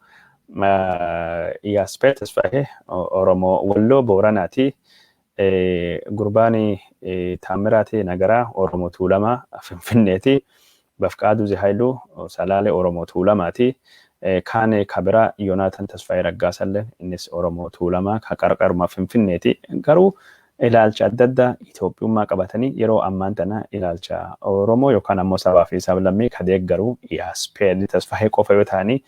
S1: Iyyaaspeer Tasfaayee Oromoo Walloo Booranaati. Gurbaan Taamiraat Nagaraa Oromoo Tuulamaa Finfinneeti. Bafqaaduu Zihaayiluu Salaalee Oromoo Tuulamaati. Kaan Kabiraa Yoonaatan Tasfaayee Raggaasallee innis Oromoo Tuulamaa ka qarqaruma Finfinneeti. Garuu ilaalcha adda addaa Itoophiyummaa qabatanii yeroo ammaan tana ilaalcha Oromoo yookaan ammoo sabaa fi sablammii ka deeggaru Iyyaaspeer Tasfaayee qofa yoo ta'anii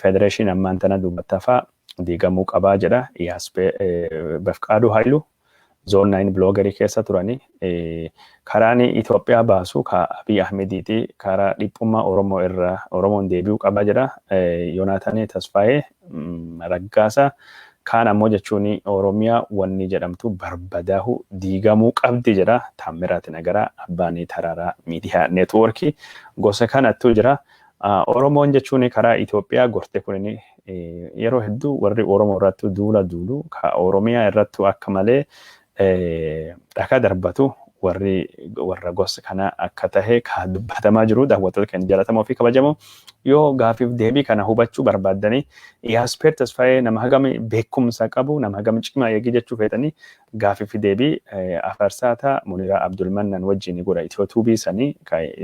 S1: federeeshinii ammaan tana duubattafaa diigamuu qabaa jedha. Iyyaaspeer Bafqaaduu Haayiluu Zone 9 bloggerii keessa turanii karaan Itoophiyaa baasu ka Abiy Ahmediiti, karaa dhiphummaa Oromoo irraa Oromoon deebi'uu qabaa jedha. Yoonaatan Tasfaayee Raggaasaa kaan ammoo jechuun Oromiyaa wanni jedhamtu barbadaa'uu diigamuu qabdi jedha. Taammiraat Nagaraa abbaan Taraaraa Miidiyaa Neetwoorkii gosa kanattu jira. Oromoon jechuun karaa Itoophiyaa gorte kunin yeroo hedduu warri Oromoo irratti duula duulu ka Oromiyaa irrattu akka malee dhakaa darbatu warri warra gosa kana akka tahe ka dubbatamaa jiru. Daawwattoota keenya jaallatamoo fi kabajamoo, yoo gaafiif deebii kana hubachuu barbaaddanii Iyyaaspeer Tasfaayee nama hagam beekumsa qabu, nama hagam cimaa eegii jechuu feetanii, gaafiif deebii Afarsaataa Muniraa Abdulmannan wajjin godha Itiyootuubii sanii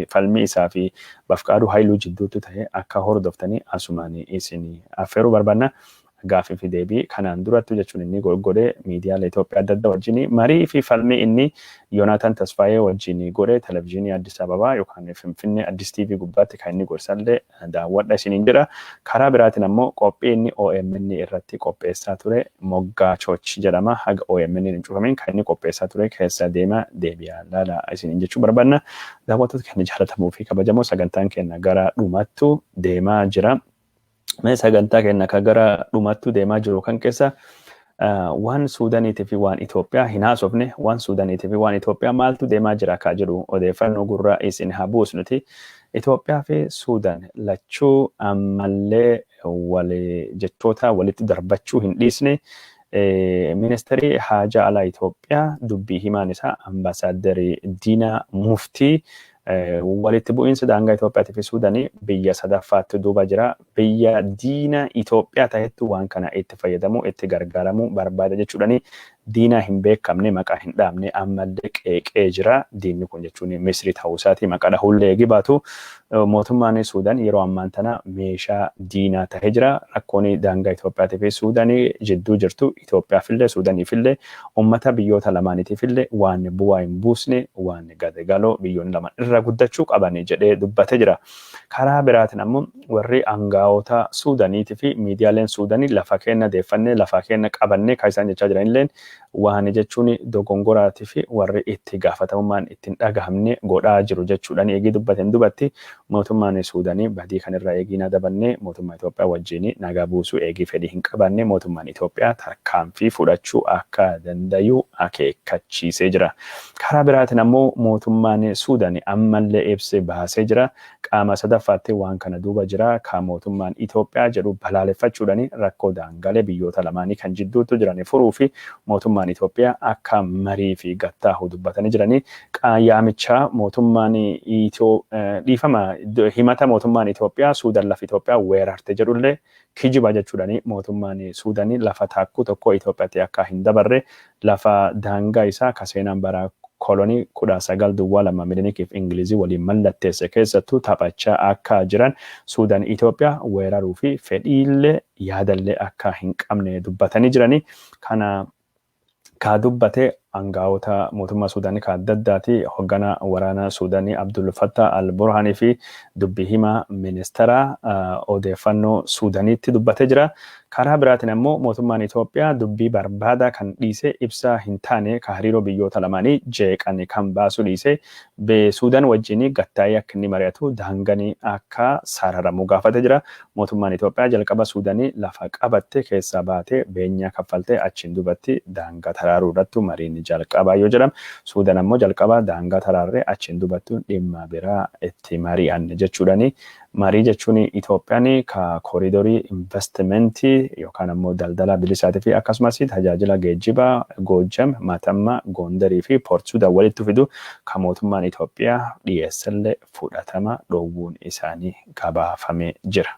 S1: falmii isaa fi Bafqaaduu Haayiluu jidduutti ta'e akka hordoftanii asumaan isin affeeruu barbaanna. Gaafii fi deebii kanaan durattu jechuun inni godhe miidiyaalee Itoophiyaa adda addaa wajjin marii fi falmii inni Yoonaatan Tasfaayee wajjin godhe televezyiinii Addis Ababaa yookaan Finfinnee Addis TV gubbaatti kan inni gorsallee daawwadha isiniin jedha. Karaa biraatiin ammoo qophii inni OMN irratti qopheessaa ture Moggaa Choch jedhama. Haga OMN hin cufamin kan inni qopheessaa ture keessa deema deebi'aa laala isiniin jechuu barbaanna. Daawwattoota keenya jaalatamuu fi kabajamoo, sagantaan keenya gara dhumattu deemaa jira. Mee sagantaa keenya kan gara dhumattu deemaa jiru kan keessa waan Suudaaniitii fi waan Itoophiyaa hin haasofne. Waan Suudaaniitii fi waan Itoophiyaa maaltu deemaa jira ka jedhu odeeffannoo gurra isin haa buusnuti. Itoophiyaa fi Suudaan lachuu ammallee wali jechoota walitti darbachuu hin dhiisne. Ministeerri Haajaa Alaa Itoophiyaa dubbii himaan isaa Ambaasaaddarii Diinaa Muftii walitti bu'iinsa daangaa Itoophiyaatii fi Suudaanii biyya sadaffaatti duuba jira. Biyya diina Itoophiyaa ta'ettu waan kana itti fayyadamu, itti gargaaramuu barbaada jechuudhani. Diinaa hin beekamne, maqaa hin dhaabne, ammallee qeeqee jira. Diinni kun jechuun Misrii ta'uu isaati maqaa dhahullee eegi baatu, mootummaan Suudaan yeroo ammaan tana meeshaa diinaa tahee jira. Rakkoon daangaa Itoophiyaatii fi Suudaanii jidduu jirtu Itoophiyaafillee, Suudaaniifillee, uummata biyyoota lamaaniitiifillee waan bu'aa hin buusne, waan galoo biyyoonni lamaan irra guddachuu qaban jedhee dubbatee jira. Karaa biraatiin ammoo warri aangaa'ota Suudaaniitii fi miidiyaaleen Suudaanii lafa keenya deeffannee, lafa keenya qabannee kan isaan jechaa jiranillee waan jechuun dogongoraatii fi warri itti gaafatamummaan ittiin dhagahamne godhaa jiru jechuudhaan eegii dubbateen dubatti, mootummaan Suudaanii badii kanirraa eegii na dabanne, mootummaa Itoophiyaa wajjin nagaa buusuu eegii fedhii hin qabaanne, mootummaan Itoophiyaa tarkaanfii fudhachuu akka dandayu akeekkachiisee jira. Karaa biraatiin ammoo mootummaan Suudaanii ammallee ibsa baasee jira. Qaama sadaffaatti waan kana duuba jira. Ka mootummaan Itoophiyaa jedhu balaaleffachuudhaan rakkoo daangalee biyyoota lamaanii kan jidduutti jiran furuu fi mootummaan Itoophiyaa akka marii fi gattaahu dubbatanii jiranii. Yaamichaa mootummaan dhiifama, himata mootummaan Itoophiyaa Suudaan lafa Itoophiyaa weerarte jedhullee kijiba jechuudhaan, mootummaan Suudaanii lafa taakkuu tokko Itoophiyaatti akka hin dabarre, lafa daangaa isaa ka seenaan bara kolonii 1902 Minilikiif Ingilizii waliin mallatteesse keessattuu taphachaa akka jiran, Suudaan Itoophiyaa weeraruu fi fedhiillee yaadallee akka hin qabne dubbatanii jiranii. Kana kaa dubbate aangaa'ota mootummaa Suudaanii ka adda addaati. Hoggana waraana Suudaanii Abdul Fattah al-Burhaanii fi dubbii himaa ministeera odeeffannoo Suudaaniitti dubbatee jira. Karaa biraatiin ammoo mootummaan Itoophiyaa dubbii barbaada kan dhiise, ibsa hin taane ka hariiroo biyyoota lamaanii jeeqan kan baasu dhiise, Suudaan wajjin gattaa'ee akka inni mari'atu, daanganii akka sararamu gaafatee jira. Mootummaan Itoophiyaa jalqaba Suudaanii lafa qabatte keessaa baatee beenyaa kaffaltee achiin dubatti daangaa taraaruu irratti mariin jalqabaa yoo jedhamu, Suudaan ammoo jalqaba daangaa taraarree achiin dubattu dhimma biraa itti mari'anne jechuudhaani. Marii jechuun Itoophiyaan ka kooriidorii investimentii yookaan ammoo daldala bilisaatii fi akkasumas tajaajila geejjibaa Goojam, Matamma, Gondarii fi Port Suudaan walitti fidu kan mootummaan Itoophiyaa dhiyeessellee fudhatama dhoowwuun isaanii gabaafamee jira.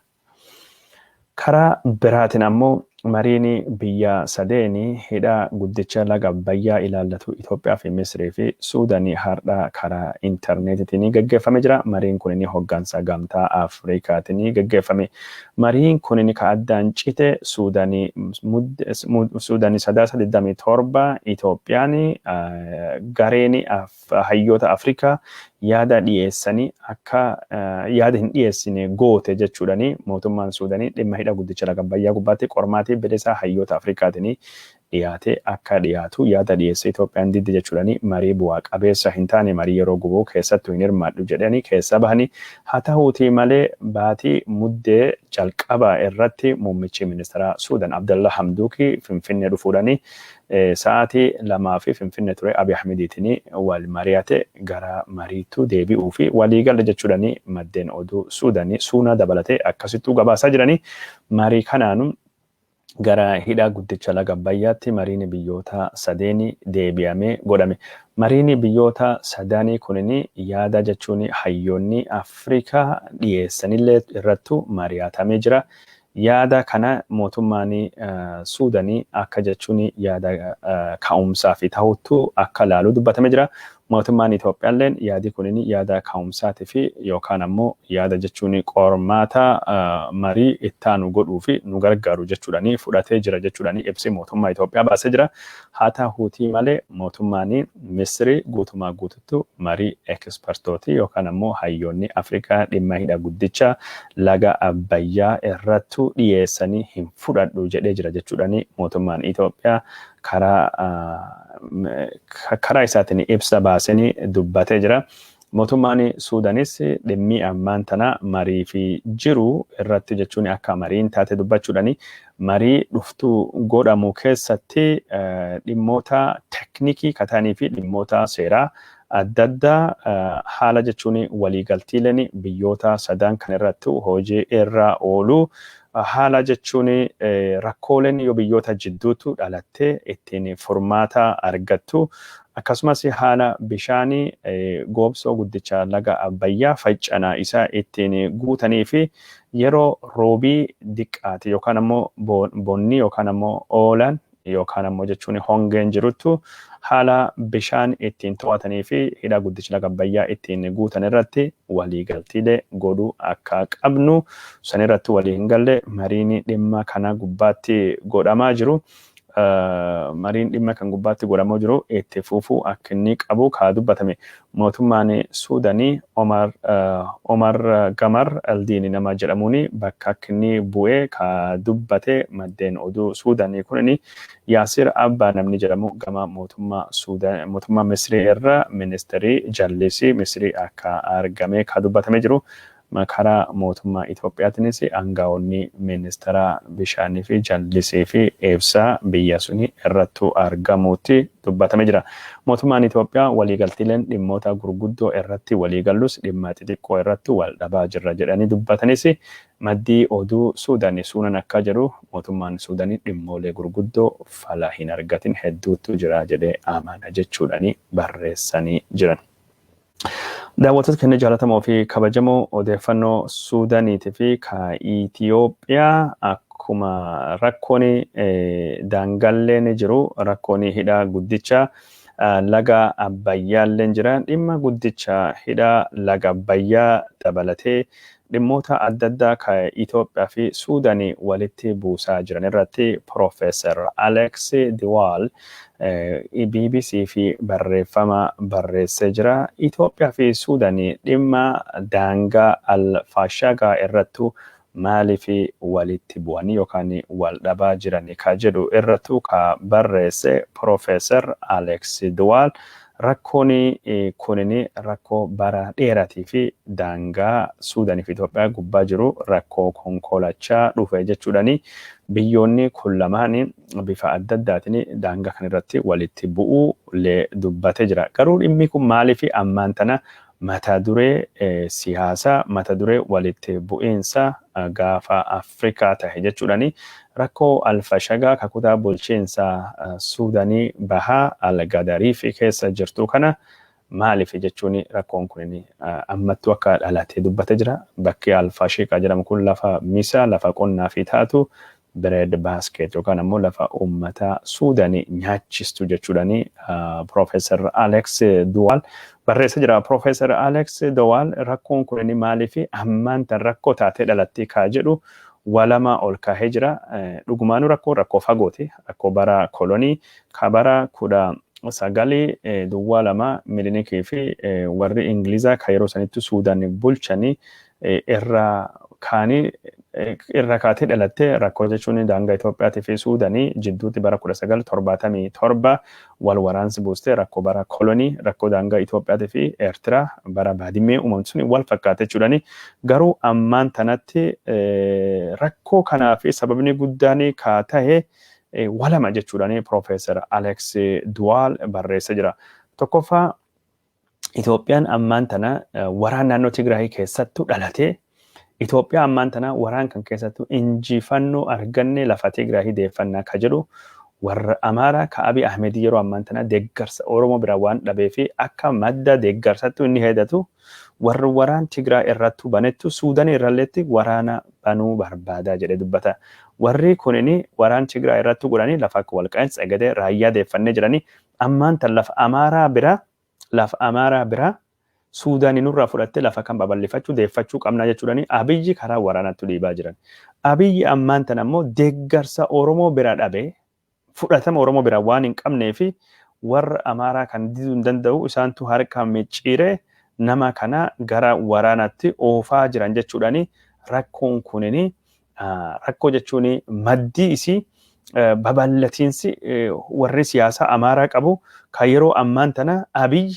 S1: Karaa biraatiin ammoo mariin biyya sadeeni hidha guddicha laga Abbayyaa ilaallatu Itoophiyaa fi Misrii fi Suudaanii har'a karaa intarneetiitiin gaggeeffamee jira. Mariin kun hoggansa Gamtaa Afrikaatiin gaggeeffame. Mariin kun ka addaan cite Suudaanii Sadaasa 27 Itoophiyaan gareen hayyoota Afrikaa yaada dhiyeessanii akka yaada hin dhiyeessine goote jechuudhani, mootummaan Suudaanii dhimma hidha guddicha laga Abbayyaa gubbaatti qormaatii bilisaa hayyoota Afrikaatiin dhiyaate akka dhiyaatu yaada dhiyeesse Itoophiyaan didde jechuudhani, marii bu'aa qabeessa hin taane, marii yeroo gubuu keessattuu hin hirmaadhu jedhanii keessa bahanii. Haa ta'uutii malee baatii Muddee jalqaba irratti muummichi ministeera Suudaan Abdallah Hamduuki Finfinnee dhufuudhani sa'aatii 2 fi Finfinnee ture Abiy Ahmediitiin wal mari'ate, gara mariitu deebi'uu fi waliigala jechuudhani maddeen oduu Suudaanii Suunaa dabalatee akkasittuu gabaasaa jiranii. Marii kanaanu gara hidha guddicha laga Abbayyaatti mariin biyyoota sadeeni deebi'amee godhame. Mariin biyyoota sadanii kunin yaada jechuun hayyoonni Afrikaa dhiyeessanillee irrattu mari'atamee jira. Yaada kana mootummaan Suudanii akka jechuun yaada ka'umsaa fi ta'uttu akka laalu dubbatamee jira. Mootummaan Itoophiyaalleen yaadi kunin yaada ka'umsaatii fi yookaan ammoo yaada jechuun qormaata marii ittaanu godhuu fi nu gargaaru jechuudhani fudhatee jira jechuudhani ibsi mootummaa Itoophiyaa baasee jira. Haa ta'uutii malee mootummaan Misrii guutumaa guututtu marii ekspertootii yookaan ammoo hayyoonni Afrikaa dhimma hidha guddicha laga Abbayyaa irrattu dhiyeessanii hin fudhadhu jedhee jira jechuudhani mootummaan Itoophiyaa karaa isaatiin ibsa baasanii dubbatee jira. Mootummaan Suudaanis dhimmi ammaan tana marii fi jiru irratti jechuun akka mariin taate dubbachuudhani, marii dhuftuu godhamu keessatti dhimmoota teknikii kataanii fi dhimmoota seeraa adda addaa haala jechuun waliigaltiileen biyyoota sadan kan irratti hojii irra oolu, haala jechuun rakkooleen yoo biyyoota jidduutu dhalattee ittiin furmaata argattu, akkasumas haala bishaanii goobsoo guddicha laga Abbayyaa faccanaa isaa ittiin guutanii fi yeroo roobii diqqaate yookaan ammoo bonni yookaan ammoo oolan yookaan ammoo jechuun hongeen jiruttu haala bishaan ittiin to'atanii fi hidha guddicha laga Abbayyaa ittiin guutan irratti waliigaltiilee godhuu akka qabnu san irratti walii hin galle. Mariin dhimma kana gubbaatti godhamaa jiru, mariin dhimma kan gubbaatti godhamaa jiru itti fufuu akka inni qabu kaa dubbatame. Mootummaan Suudanii Omar Gamar Eldiini nama jedhamuun bakka akka inni bu'ee ka dubbate maddeen oduu Suudanii kunini. Yaasir Abbaa namni jedhamu gama mootummaa Suudaan, mootummaa Misrii irra ministeerii jallisii Misrii akka argame ka dubbatame jiru. Karaa mootummaa Itoophiyaatiinis aangaa'onni ministeera bishaanii fi jallisii fi ibsaa biyya suni irrattu argamuutti dubbatame jira. Mootummaan Itoophiyaa waliigaltiileen dhimmoota gurguddoo irratti waliigallus dhimma xixiqqoo irratti wal dhabaa jirra jedhanii dubbatanis, maddii oduu Suudaanii Suunan akka jedhu mootummaan Suudaanii dhimmoolee gurguddoo fala hin argatin hedduutu jira jedhee amana jechuudhani barreessanii jiran. Daawwattoota keenya jaallatamoo fi kabajamoo, odeeffannoo Suudaaniitii fi ka Itoophiyaa akkuma rakkoon daangaalleen jiru, rakkoon hidha guddicha laga Abbayyaalleen jira. Dhimma guddicha hidha laga Abbayyaa dabalatee dhimmoota adda addaa ka Itoophiyaa fi Suudaanii walitti buusaa jiran irratti Profeesar Alex de Waal BBC fi barreeffama barreessee jira. Itoophiyaa fi Suudaanii dhimma daangaa Al-Faashagaa irrattu maaliif walitti bu'anii yookaan wal dhabaa jiran ka jedhu irrattu ka barreesse Profeesar Alex de Waal, rakkoon kunin rakkoo bara dheeraatii fi daangaa Suudaanii fi Itoophiyaa gubbaa jiru rakkoo konkolachaa dhufe jechuudhani biyyoonni kun lamaan bifa adda addaatiin daangaa kan irratti walitti bu'uu illee dubbatee jira. Garuu dhimmi kun maaliif ammaan tana mata duree siyaasaa, mata duree walitti bu'iinsa gaafa Afrikaa tahe jechuudhani rakkoo Alfashagaa kakutaa bulchiinsa Suudaanii bahaa Algadariif keessa jirtu kana maaliif jechuun rakkoon kun ammattuu akka dhalatee dubbatee jira. Bakki Alfashiqaa jedhamu kun lafa misaa, lafa qonnaa fi taatu, bread basket yookaan ammoo lafa uummata Suudaanii nyaachistu jechuudhani Profeesar Alex de Waal barreessa jira. Profeesar Alex de Waal rakkoon kun maaliif ammaan tan rakkoo taatee dhalattee kaa jedhu walama ol kaahee jira. Dhugumaanuu rakkoo fagooti. Rakkoo bara kolonii ka bara 1902 Minilikii fi warri Ingilizaa ka yeroo sanitti Suudaan bulchanii irraa kaanii irra kaatee dhalattee rakkoo jechuun daangaa Itoophiyaatii fi Suudaanii jidduutti bara 1977 wal waraansi buustee, rakkoo bara kolonii, rakkoo daangaa Itoophiyaatii fi Eertiraa bara Baadimmee uumamtu sun wal fakkaate jechuudhani. Garuu ammaan tanatti rakkoo kanaa fi sababni guddaan ka tahe walama jechuudhani Profeesar Alex de Waal barreessee jira. Tokkoffaa, Itoophiyaan ammaan tana waraan naannoo Tigraay keessattuu dhalatee, Itoophiyaa ammaan tana waraan kan keessattuu injifannoo arganne lafa Tigraay deeffannaa ka jedhu warra Amaaraa ka Abiy Ahmed yeroo ammaan tana deeggarsa Oromoo biraa waan dhabee fi akka madda deeggarsattu inni hedatu warra waraan Tigraay irrattuu banettu Suudanii irralleetti waraana banuu barbaadaa jedhee dubbata. Warri kunini waraan Tigraay irrattuu godhanii lafa akka Walqaayit, Tsegadee, Raayyaa deeffannee jedhanii ammaan tan lafa Amaaraa bira Suudaanii nurraa fudhattee lafa kan babal'ifachuu deeffachuu qabnaa jechuudhani Abiyyi karaa waraanaatti dhiibaa jiran. Abiyyi ammaan tan ammoo deeggarsa Oromoo bira dhabee, fudhatama Oromoo bira waan hin qabnee fi warra Amaaraa kan diduu hin danda'u, isaantu harka micciiree nama kana gara waraanaatti oofaa jiran jechuudhani rakkoon kunini rakkoo jechuun maddii isii babal'atiinsi warri siyaasaa Amaaraa qabu kan yeroo ammaan tana Abiy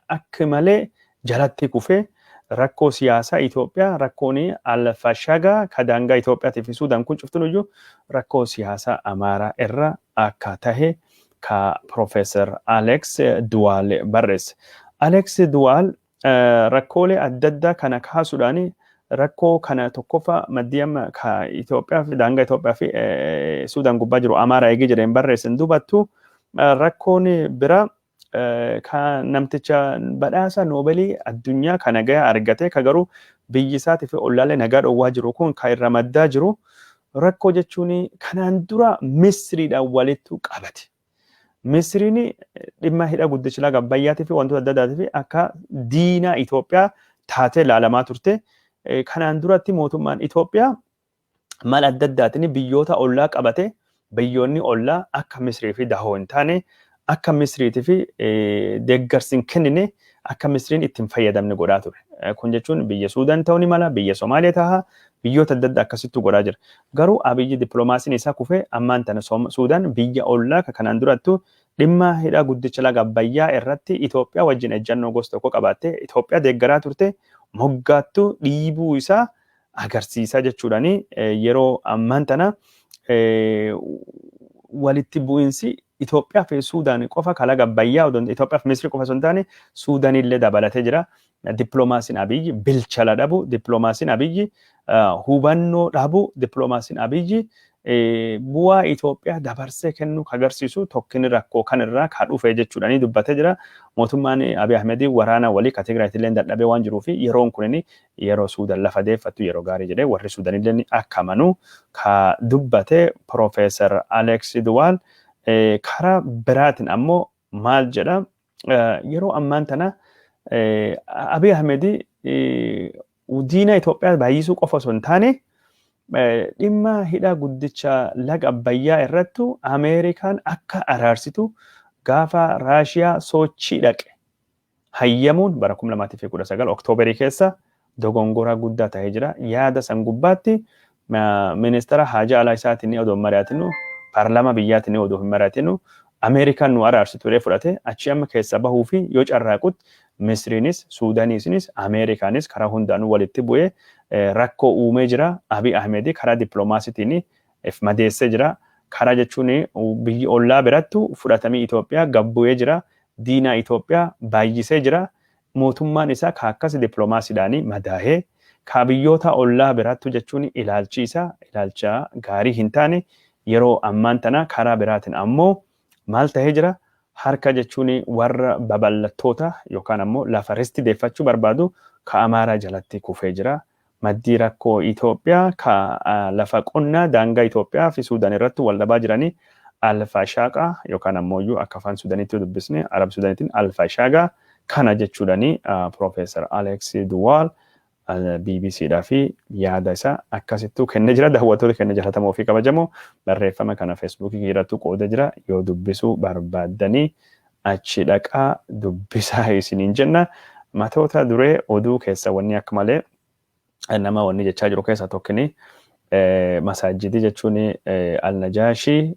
S1: akka malee jalatti kufee rakkoo siyaasaa Itoophiyaa, rakkoon Alfashagaa ka daangaa Itoophiyaatii fi Suudaan kun cuftunuyyuu rakkoo siyaasaa Amaaraa irra akka tahe ka Profeesar Alex de Waal barreesse. Alex de Waal rakkoolee adda addaa kana kaasuudhaan rakkoo kana tokkoffaa maddii amma ka Itoophiyaa fi daangaa Itoophiyaa fi Suudaan gubbaa jiru Amaaraa eegee jedheen barreessan dubattu, rakkoon bira ka namticha badhaasa Noobelii addunyaa kana gaya argate ka garuu biyyi isaatii fi ollaalee nagaa dhowwaa jiru kun ka irra maddaa jiru Rakkoo jechuun kanaan dura Misriidhaan walittu qabate. Misriin dhimma hidha guddicha laga Abbayyaatii fi wantoota adda addaatii fi akka diinaa Itoophiyaa taatee ilaalamaa turte. Kanaan duratti mootummaan Itoophiyaa mala adda addaatiin biyyoota ollaa qabate, biyyoonni ollaa akka Misrii fi dahoo hin taane, akka Misriitii fi deeggarsi hin kennine, akka Misriin itti hin fayyadamne godhaa ture. Kun jechuun biyya Suudaan ta'uu ni mala, biyya Somaaliyaa ta'a, biyyoota adda addaa akkasittuu godhaa jira. Garuu Abiyyi dippiloomaasiin isaa kufee ammaan tana Suudaan biyya ollaa kanaan durattu dhimma hidha guddicha laga Abbayyaa irratti Itoophiyaa wajjin ejjannoo gosa tokko qabaattee Itoophiyaa deeggaraa turte moggaattu dhiibuu isaa agarsiisaa jechuudhaani. Yeroo ammaan tana walitti bu'insi Itoophiyaa fi Suudaan qofa kalaga Abbayyaa, Itoophiyaa fi Misrii qofa osoo hin taane Suudaanillee dabalatee jira. Dippiloomaasiin Abiyyi bilchala dhabu, dippiloomaasiin Abiyyi hubannoo dhabu, dippiloomaasiin Abiyyi bu'aa Itoophiyaa dabarsee kennuu agarsiisu tokkini rakkoo kanirraa ka dhufe jechuudhaani dubbatee jira. Mootummaan Abiy Ahmed waraana walii ka Tigraaytillee dadhabee waan jiruuf yeroon kunin yeroo Suudaan lafa deeffattu yeroo gaarii jedhee warri Suudaanillee akka amanu ka dubbate Profeesar Alex Duwaal. Karaa biraatiin ammoo maal jedha? Yeroo ammaan tana Abiy Ahmed diina Itoophiyaa baay'isuu qofa osoo hin taane dhimma hidha guddicha laga Abbayyaa irrattu Ameerikaan akka araarsitu gaafa Raashiyaa sochii dhaqe hayyamuun bara 2019 Oktoobarii keessa dogongora guddaa ta'ee jira. Yaada san gubbaatti ministeera haajaa alaa isaatiin odoo hin mari'atinu, paarlaamaa biyyaatiin odoo hin mari'atinu, Ameerikaan nu araarsitu jedhee fudhate. Achi amma keessa bahuu fi yoo carraaqutti Misriinis, Suudaaniinis, Ameerikaanis karaa hundaanuu walitti bu'ee rakkoo uumee jira. Abiy Ahmed karaa dippiloomaasiitiin if madeessee jira. Karaa jechuun biyyi ollaa birattu fudhatamii Itoophiyaa gabbu'ee jira. Diinaa Itoophiyaa baay'isee jira. Mootummaan isaa ka akkas dippiloomaasiidhaan madaahee ka biyyoota ollaa birattu jechuun ilaalchi isaa ilaalcha gaarii hin taane yeroo ammaan tana karaa biraatiin ammoo maal tahee jira? Harka jechuun warra babal'attoota yookaan ammoo lafa risti deeffachuu barbaadu ka Amaaraa jalatti kufee jira. Maddii rakkoo Itoophiyaa ka lafa qonnaa daangaa Itoophiyaa fi Suudaan irratti wal dhabaa jiranii Alfashaaqa yookaan ammoo iyyuu akka afaan Suudaaniitti dubbisne Arab Suudaaniitiin Alfashaagaa kana jechuudhaani Profeesar Alex Duwaal BBCdhaa fi yaada isaa akkasittuu kennee jira. Daawwattoota keenya jaallatamoo fi kabajamoo, barreeffama kana Feesbuukii irratti qooda jira. Yoo dubbisuu barbaaddanii achi dhaqaa dubbisaa isiniin jenna. Matoota duree oduu keessa wanni akka malee nama wanni jechaa jiru keessaa tokkini masaajidii jechuun Al-Najaashii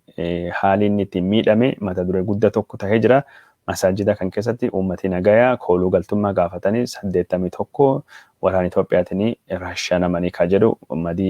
S1: haalli inni ittiin miidhame mata duree guddaa tokko tahee jira. Masaajida kan keessatti uummati nagayaa kooluu galtummaa gaafatanii 81 waraana Itoophiyaatiin rashanamanii ka jedhu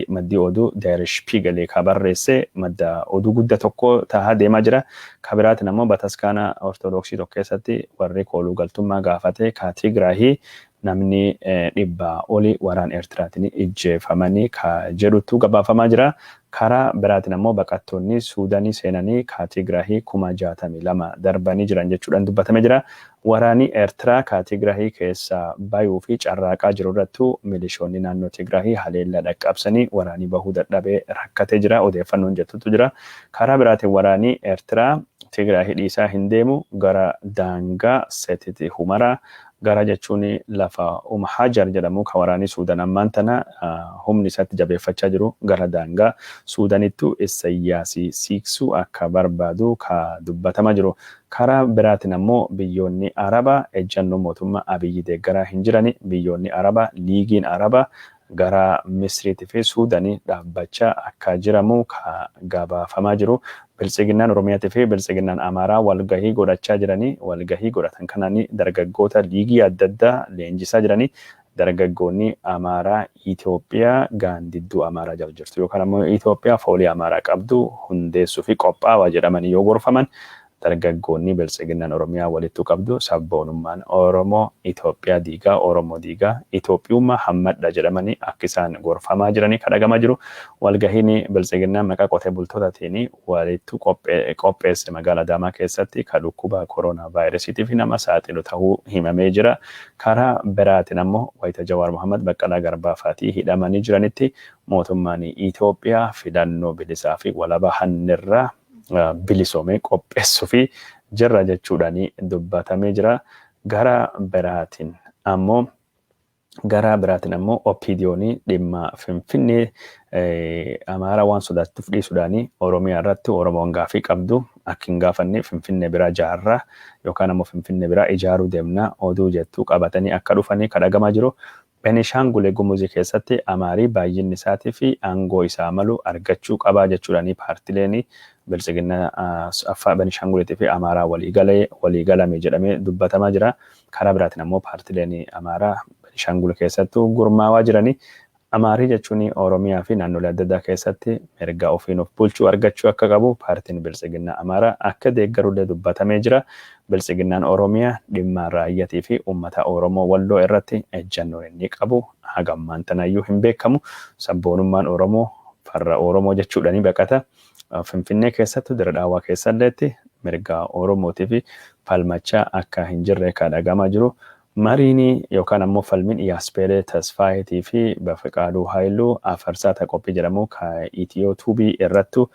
S1: maddii oduu Der Spiegel ka barreesse madda oduu guddaa tokko tahaa deemaa jira. Ka biraatiin ammoo bataskaana Ortodoksii tokko keessatti warri kooluu galtummaa gaafate ka Tigraahii namni 100 oli waraan Eertiraatiin ijjeefamanii ka jedhutu gabaafamaa jira. Karaa biraatiin ammoo baqattoonni Suudaanii seenanii ka Tigraahii 62,000 darbanii jiran jechuudhaan dubbatamee jira. Waraanni Eertiraa ka Tigraahii keessa bayuu fi carraaqaa jiru irrattu milishoonni naannoo Tigraahii haleellaa dhaqqabsanii waraanii bahuu dadhabee rakkatee jira odeeffannoon jettutu jira. Karaa biraatiin waraanii Eertiraa Tigraahii dhiisaa hin deemu, gara daangaa Setiti Humaraa gara jechuun lafa Umhajar jedhamu ka waraanii Suudaan ammaan tana humni isatti jabeeffachaa jiru gara daangaa Suudaanittu Isayyaasii siiqsuu akka barbaadu ka dubbatama jiru. Karaa biraatiin ammoo biyyoonni Arabaa ejjannoo mootummaa Abiyyi deeggaraa hin jirani. Biyyoonni Arabaa, Liigiin Arabaa gara Misriitii fi Suudaanii dhaabbachaa akka jiramu ka gabaafamaa jiru. Biltsiginnaan Oromiyaatii fi Biltsiginnaan Amaaraa walgahii godhachaa jiranii. Walgahii godhatan kanaan dargaggoota liigii adda addaa leenjisaa jiranii. Dargaggoonni Amaaraa Itoophiyaa gaandidduu Amaaraa jala jirtu yookaan ammoo Itoophiyaa foolii Amaaraa qabdu hundeessuu fi qophaawaa jedhamanii yoo gorfaman Dargaggoonni Biltsiginnaan Oromiyaa walittu qabdu sabboonummaan Oromoo Itoophiyaa diigaa, Oromoo diigaa, Itoophiyummaa hammadha jedhamanii akka isaan gorfamaa jiranii kadhagamaa jiru. Walgahiin Biltsiginnaan maqaa qotee bultootaatiin walittu qopheesse magaalaa Adaamaa keessatti ka dhukkuba koronaa vaayirasiitiif nama saaxilu ta'uu himamee jira. Karaa biraatiin ammoo wayita Jawaar Mohammad, Baqqalaa Garbaa fa'aatii hidhamanii jiranitti mootummaan Itoophiyaa filannoo bilisaa fi walabaa hannirraa bilisoomee qopheessuu fi jirra jechuudhaan dubbatamee jira. Gara biraatiin ammoo OPDO'n dhimma Finfinnee Amaaraa waan sodaattuuf dhiisuudhaan Oromiyaa irratti Oromoon gaafii qabdu akka hin gaafanne, Finfinnee biraa jaarraa yookaan ammoo Finfinnee biraa ijaaruu deemna oduu jettu qabatanii akka dhufanii kadhagamaa jiru. Benishaangul Gumuzii keessatti Amaarii baay'inni isaatii fi aangoo isaa malu argachuu qabaa jechuudhaan paartileen Biltsiginnaa Benishaanguliitii fi Amaaraa walii galame jedhamee dubbatamaa jira. Karaa biraatiin ammoo paartileen Amaaraa Benishaangul keessattuu gurmaawaa jiranii. Amaarii jechuun Oromiyaa fi naannolee adda addaa keessatti mirga ofiin of bulchuu argachuu akka qabu paartiin Biltsiginnaa Amaaraa akka deeggarullee dubbatamee jira. Biltsiginnaan Oromiyaa dhimma raayyaatii fi uummata Oromoo Walloo irratti ejjannoon inni qabu hagammaan tanayyuu hin beekamu. Sabboonummaan Oromoo farra Oromoo jechuudhaan baqata. Finfinnee keessattuu, Dirre Dhaawaa keessalleetti mirga Oromootii fi falmachaa akka hin jirre kan dhagamaa jiru. Mariin yookaan ammoo falmiin Iyyaaspeelee Tasfaayitii fi Bafiqaaduu Haayiluu Afarsaa Qophii jedhamu ka Itiyoo Tuubii irrattu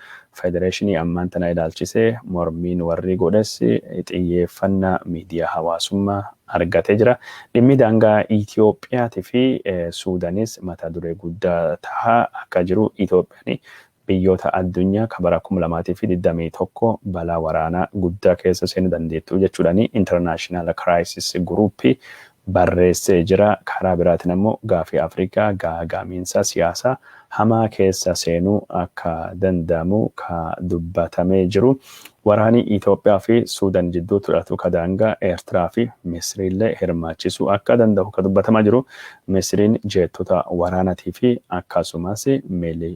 S1: federeeshinii ammaan tana ilaalchisee mormiin warri godhes xiyyeeffannaa miidiyaa hawaasummaa argatee jira. Dhimmi daangaa Itiyoophiyaatii fi Suudaanis mata duree guddaa tahaa akka jiru, Itoophiyaan biyyoota addunyaa ka bara 2021 balaa waraanaa guddaa keessa seenuu dandeettu jechuudhaan International Crisis Group barreessee jira. Karaa biraatiin ammoo gaafii Afrikaa gaagamiinsa siyaasaa hamaa keessa seenuu akka danda'amu ka dubbatamee jiru. Waraanni Itoophiyaa fi Suudaan jidduu turatu ka daangaa Eertiraa fi Misriillee hirmaachisuu akka danda'u ka dubbatamaa jiru. Misriin jeettota waraanaatii fi akkasumas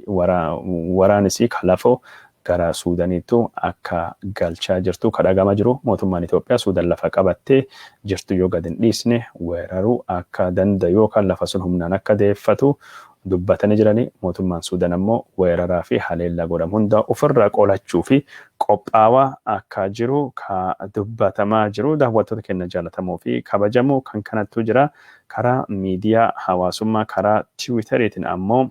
S1: waraanis ka lafoo gara Suudaaniitu akka galchaa jirtu ka dhagamaa jiru. Mootummaan Itoophiyaa Suudaan lafa qabattee jirtu yoo gad hin dhiisne weeraruu akka danda'u yookaan lafa sun humnaan akka deeffatu dubbatanii jiranii. Mootummaan Suudaan ammoo weeraraa fi haleellaa godhamu hunda ofirraa qolachuu fi qophaawaa akka jiru ka dubbatamaa jiru. Daawwattoota keenya jaallatamoo fi kabajamoo, kan kanattu jira. Karaa miidiyaa hawaasummaa, karaa Tiwiiteriitiin ammoo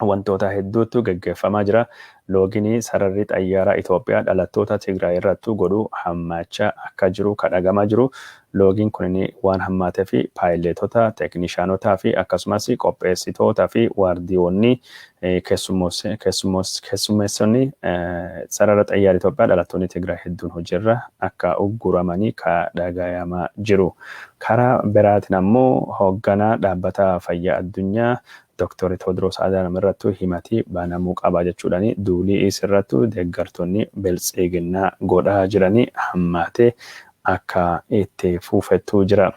S1: wantoota hedduutu gaggeeffamaa jira. Looginii sararri xayyaaraa Itoophiyaa dhalattoota Tigraay irrattuu godhu hammaachaa akka jiru kadhagamaa jiru. Loogiin kun waan hammaatee fi paayileetota, teeknishaanotaa fi akkasumas qopheessitootaa fi waardiyoonni keessummeessonni sarara xayyaara Itoophiyaa dhalattoonni Tigraay hedduun hojiirra akka ugguramanii kadhagayamaa jiru. Karaa biraatiin ammoo hoogganaa Dhaabbata Fayyaa Addunyaa Dr. Tewoodiroos Adhanom irrattuu himatii banamuu qaba jechuudhaan duulii isirrattuu deeggartoonni Biltsiginnaa godhaa jiranii hammaatee akka itti fuufettuu jira.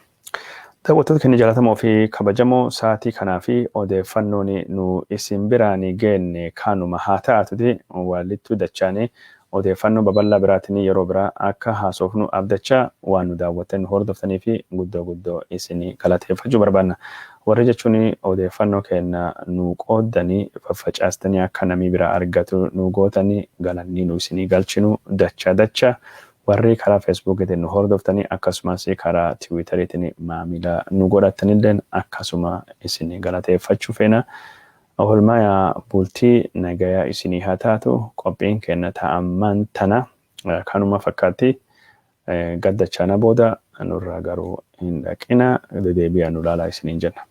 S1: Daawwattoota keenya jaallatamoo fi kabajamoo, sa'aatii kanaa fi odeeffannoon nu isin biraan geenne kanuma haa taatuti. Walittuu dachaanii odeeffannoo babal'aa biraatiin yeroo biraa akka haasofnu abdachaa, waan nu daawwattan, nu hordoftanii fi guddoo guddoo isin galateeffachuu barbaanna. Warri jechuun odeeffannoo keenya nu qooddanii faffacaastanii akka namni biraa argatu nu gootanii, galannii nu isinii galchinu dacha dacha. Warri karaa Feesbuukiitiin nu hordoftanii akkasumas karaa Tiwiiteriitiin maamila nu godhatanillee akkasuma isin galateeffachuu feena. Oolmaa bultii nagayaa isinii haa taatu. Qophiin keenya ta'ammaan tana kanuma fakkaatti. Gaddachana booda nurraa garuu hin dhaqina, dedeebi'aa nu ilaalaa isiniin jenna.